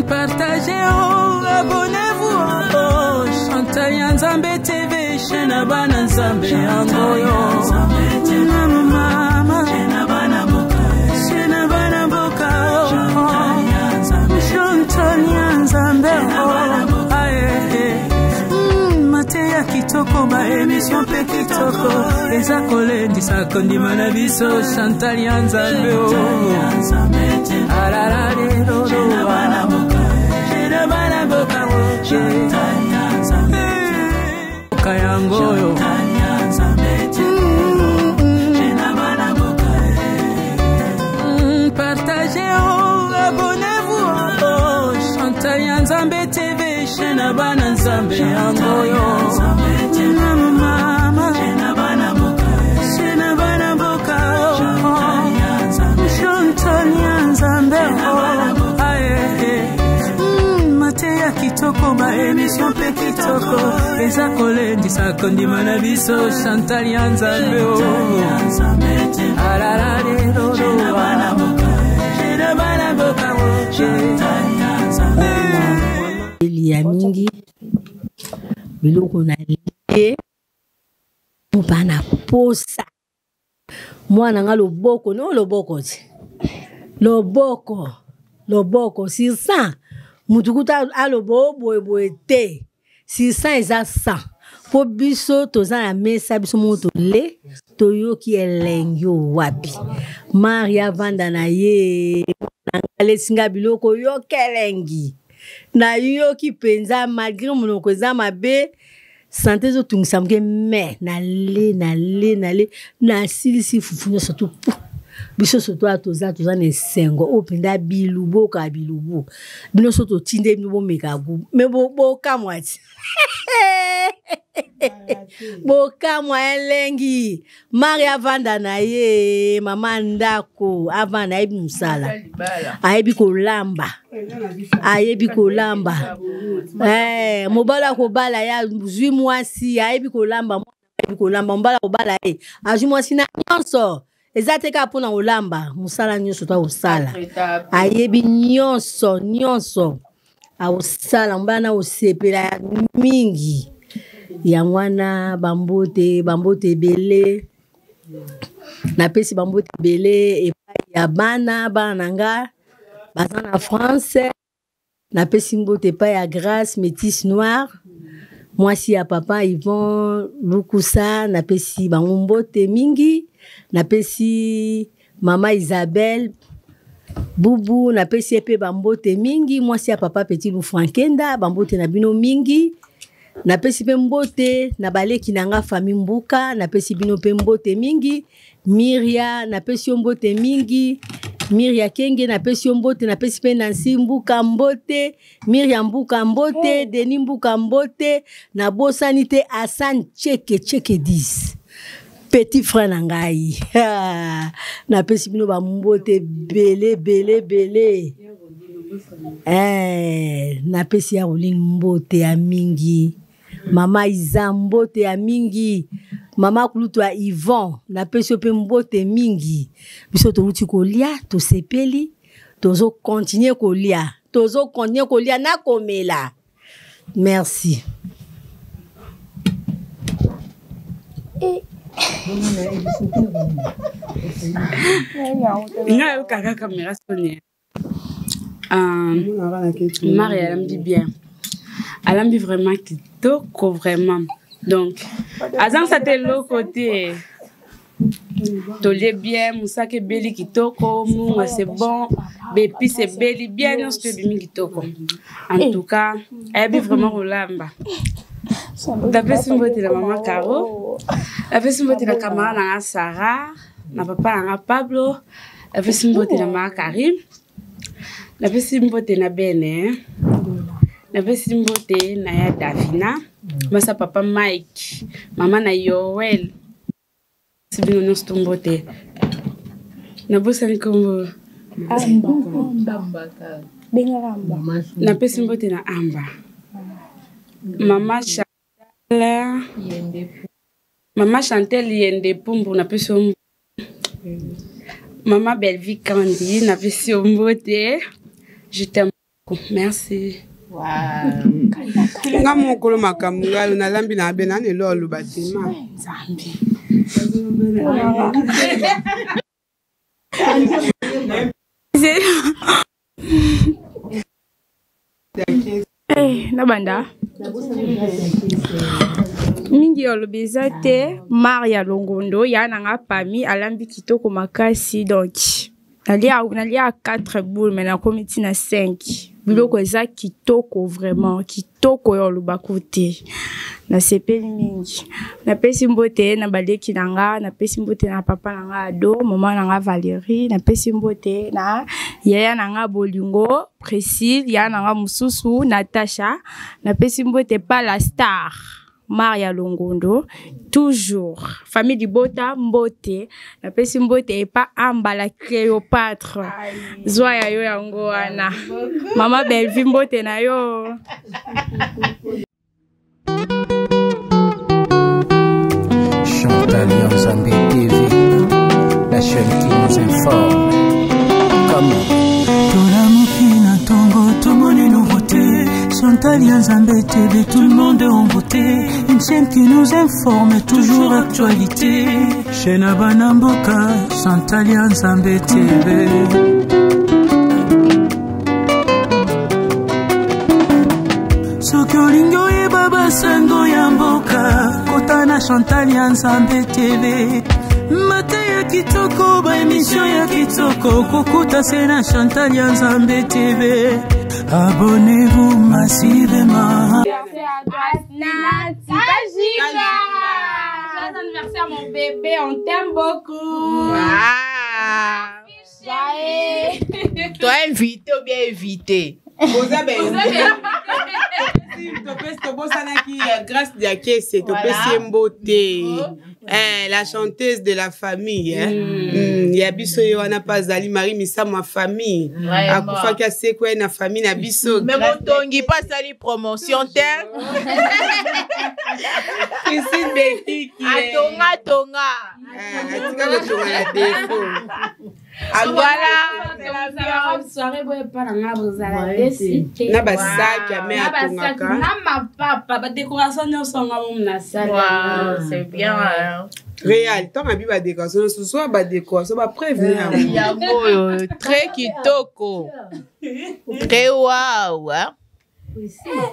Partagez, oh, abonnez-vous, oh, Chantal ya Nzambe TV, chaîne ya bana Nzambe yango oyo. Mama, chaîne ya bana mboka, Chantal ya Nzambe, oh, aye. Mateya kitoko, baémission mpe kitoko, eza kolendisa kondima na biso, Chantal ya Nzambe o. Alarareroro, chaîne bana mboka yango oyo. Partagez, oh, abonnez-vous, oh, Chantal ya Nzambe TV, chaîne ya bana Nzambe yango oyo. Mama, chaîne ya bana mboka, Chantal ya Nzambe, oh, aye. Mateya kitoko, baémission mpe kitoko, eza kolendisa kondima na biso, Chantal ya Nzambe o. Alarareroro, chaîne ya bana mboka. Elia mingi biloko na lie bana posa mwana nga loboko no loboko ti loboko loboko sur 100. Mutu kuta aloba o boyeboye te, sur 100 eza 100, mpo biso toza na mesa, biso moko tole toyoki elengi. Oyo wapi Maria avanda na ye alesi nga biloko, yoka elengi nayoki mpenza, malgré monoko eza mabe, santé ezotungisa moke, mais nale nale nale nasilisi fufu nyonso tu pu. Biso surtout awa toza na esengo oyo mpenza bilubu oyoka bilubu. Bino so totinde bino bomeka gu me bokamwa ti bokamwa elengi. Mari avanda na ye mama ndako, avanda, ayebi mosala, ayebi kolamba, ayebi kolamba. Mobali akobala ye azwi mwasi ayebi kolamba, ayebi kolamba. Mobali akobala ye azwi mwasi na nyonso, eza te kaka mpona kolamba, mosala nyonso to akosala, ayebi nyonso nyonso akosala. Mobali na kosepela ya mingi. Yango wana bambote, bambote ebele napesi, bambote ebele epai ya bana, bana na nga baza na France. Napesi mbote epai ya Grace Métis Noire, mwasi ya papa Yvon Lukusa, napesi bango mbote mingi. Napesi mama Isabelle Bubu, napesi ye mpe bambote mingi, mwasi ya papa Petit Lufrankenda, bambote na bino mingi. Napesi mpe mbote na baleki na nga famille Mbuka, napesi bino mpe mbote mingi. Miria, napesi yo mbote mingi. Miria Kenge, napesi yo mbote. Napesi mpe Nancy Mbuka mbote, Miria Mbuka mbote, hey. Denis Mbuka mbote. Nabosani te Hassan Cheke Cheke 10, petit frère na ngai. Napesi bino bambote ebele ebele ebele. Eh, napesi ya Roline mbote ya mingi, mama Iza mbote ya mingi, mama kulutu ya Yvon, napesi yo mpe mbote mingi. Biso towuti kolia, tosepeli, tozokontinue kolia, tozokontinue kolia na komela. Merci. Nga yokaka kamera soni. Marie alambi bien, alambi vraiment kitoko, vraiment. Donc azangisa te eloko te, tolie bien, mosaka ebeli kitoko, mungwa c'est bon, baépice ebeli bien, nyonso to ebimi kitoko. En tout cas ayebi vraiment kolamba. Napesi mbote na mama Caro, napesi mbote na camarade na nga Sarah, na papa na nga Pablo, napesi mbote na mama Karim, napesi mbote na Bene, napesi mbote na ya Davina, masa papa Mike, mama na Yoel, si bino nyonso to mbote. Nabosani nkombo. Napesi mbote na Amba, mama Chantal, mama Chantel Yende Pumbu, napesi yo. Mama Bellevue Kandi, napesi yo mbote. Je t'aime beaucoup, merci. Nga mokolo makambo ngai nalambi na abe nani elo aloba te ma. Nzambe. Eh, nabanda mingi oloba eza te. Maria Longondo ya na nga pami alambi kitoko makasi. Donc nalia, nalia 4 boule, mais nakomi ntina 5. Biloko eza kitoko, vraiment kitoko oyo olobako te. Nasepeli mingi. Napesi mbote na baleki na nga, napesi mbote na papa na nga Ado, mama na nga Valérie, napesi mbote na yaya na nga Bolingo Priscille, yaya na nga mosusu Natacha, napesi mbote pa la star Maria Longondo, toujours famille Libota mbote. Napesi mbote epa Amba la Cléopâtre, zwa ya yo yango wana. Mama Bellevue, mbote na yo. Chantal Nzambe TV, la chaîne qui nous informe. Comment? Tolamuki na ntongo, tomoni nouveauté, Chantal ya Nzambe TV, tout le monde est en beauté, une chaîne qui nous informe, toujours actualité, chaîne ya bana mboka, Chantal ya Nzambe TV. Soki olingi oyeba basango ya mboka, kota na Chantal ya Nzambe TV. Mateya kitoko, baémission ya kitoko, kokuta se na Chantal ya Nzambe TV. Abonnez-vous massivement. Joyeux anniversaire mon bébé, on t'aime beaucoup. Ah. Toi invité ou bien invité? Boza topesi, tobosanaki Grâce Diakese, topesi ye mbote. Eh, la chanteuse de la famille, eh. Ya biso ye wana mpe azali Marie Misamu ya famille, akufaki asekwa ye na famille na biso. Mais motongi mpe asali promotion te. Christine Bekiki. Atonga tonga. Atika kotonga na defo. Voilà. Soirée boye epa na nga bozala desi te. Na basaki ame atongaka. Na mapapa, badécoration nyonso nga momu nasala. Wow, c'est bien, hein. Réal, ntango abi badécoration nyonso soit badécoration bapreuve yango. Yango oyo très kitoko, très wow, hein?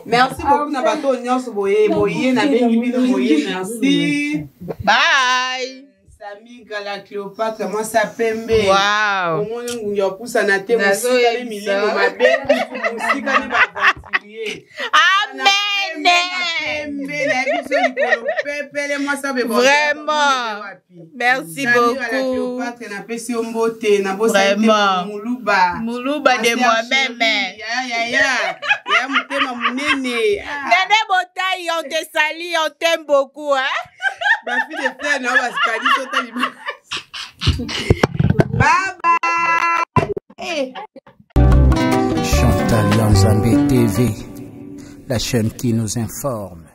Merci beaucoup na bato oyo nyonso boye boye, nabengi bino boye, merci. Bye. Samiga la Cléopâtre, mwasi ya pembe. Wow. Omoni ngungi ya kopusana te, mosika ne Nazoyebisa. milimo mabe, mosika ne baaventurier. Amen. Pembe nayebi biso likolo pepele, mwasi abe. Vraiment. Merci beaucoup. Cléopâtre, napesi yo mbote, nabosani te. Vraiment. Moluba. Muluba de moi-même. Yaya, yaya ya motema monene. Ah. Nene Botaï, on te salue, on t'aime beaucoup, hein? Bafille de frère na yo basikali so tali. Bye bye. Chantal Lanzambe TV, la chaîne qui nous informe.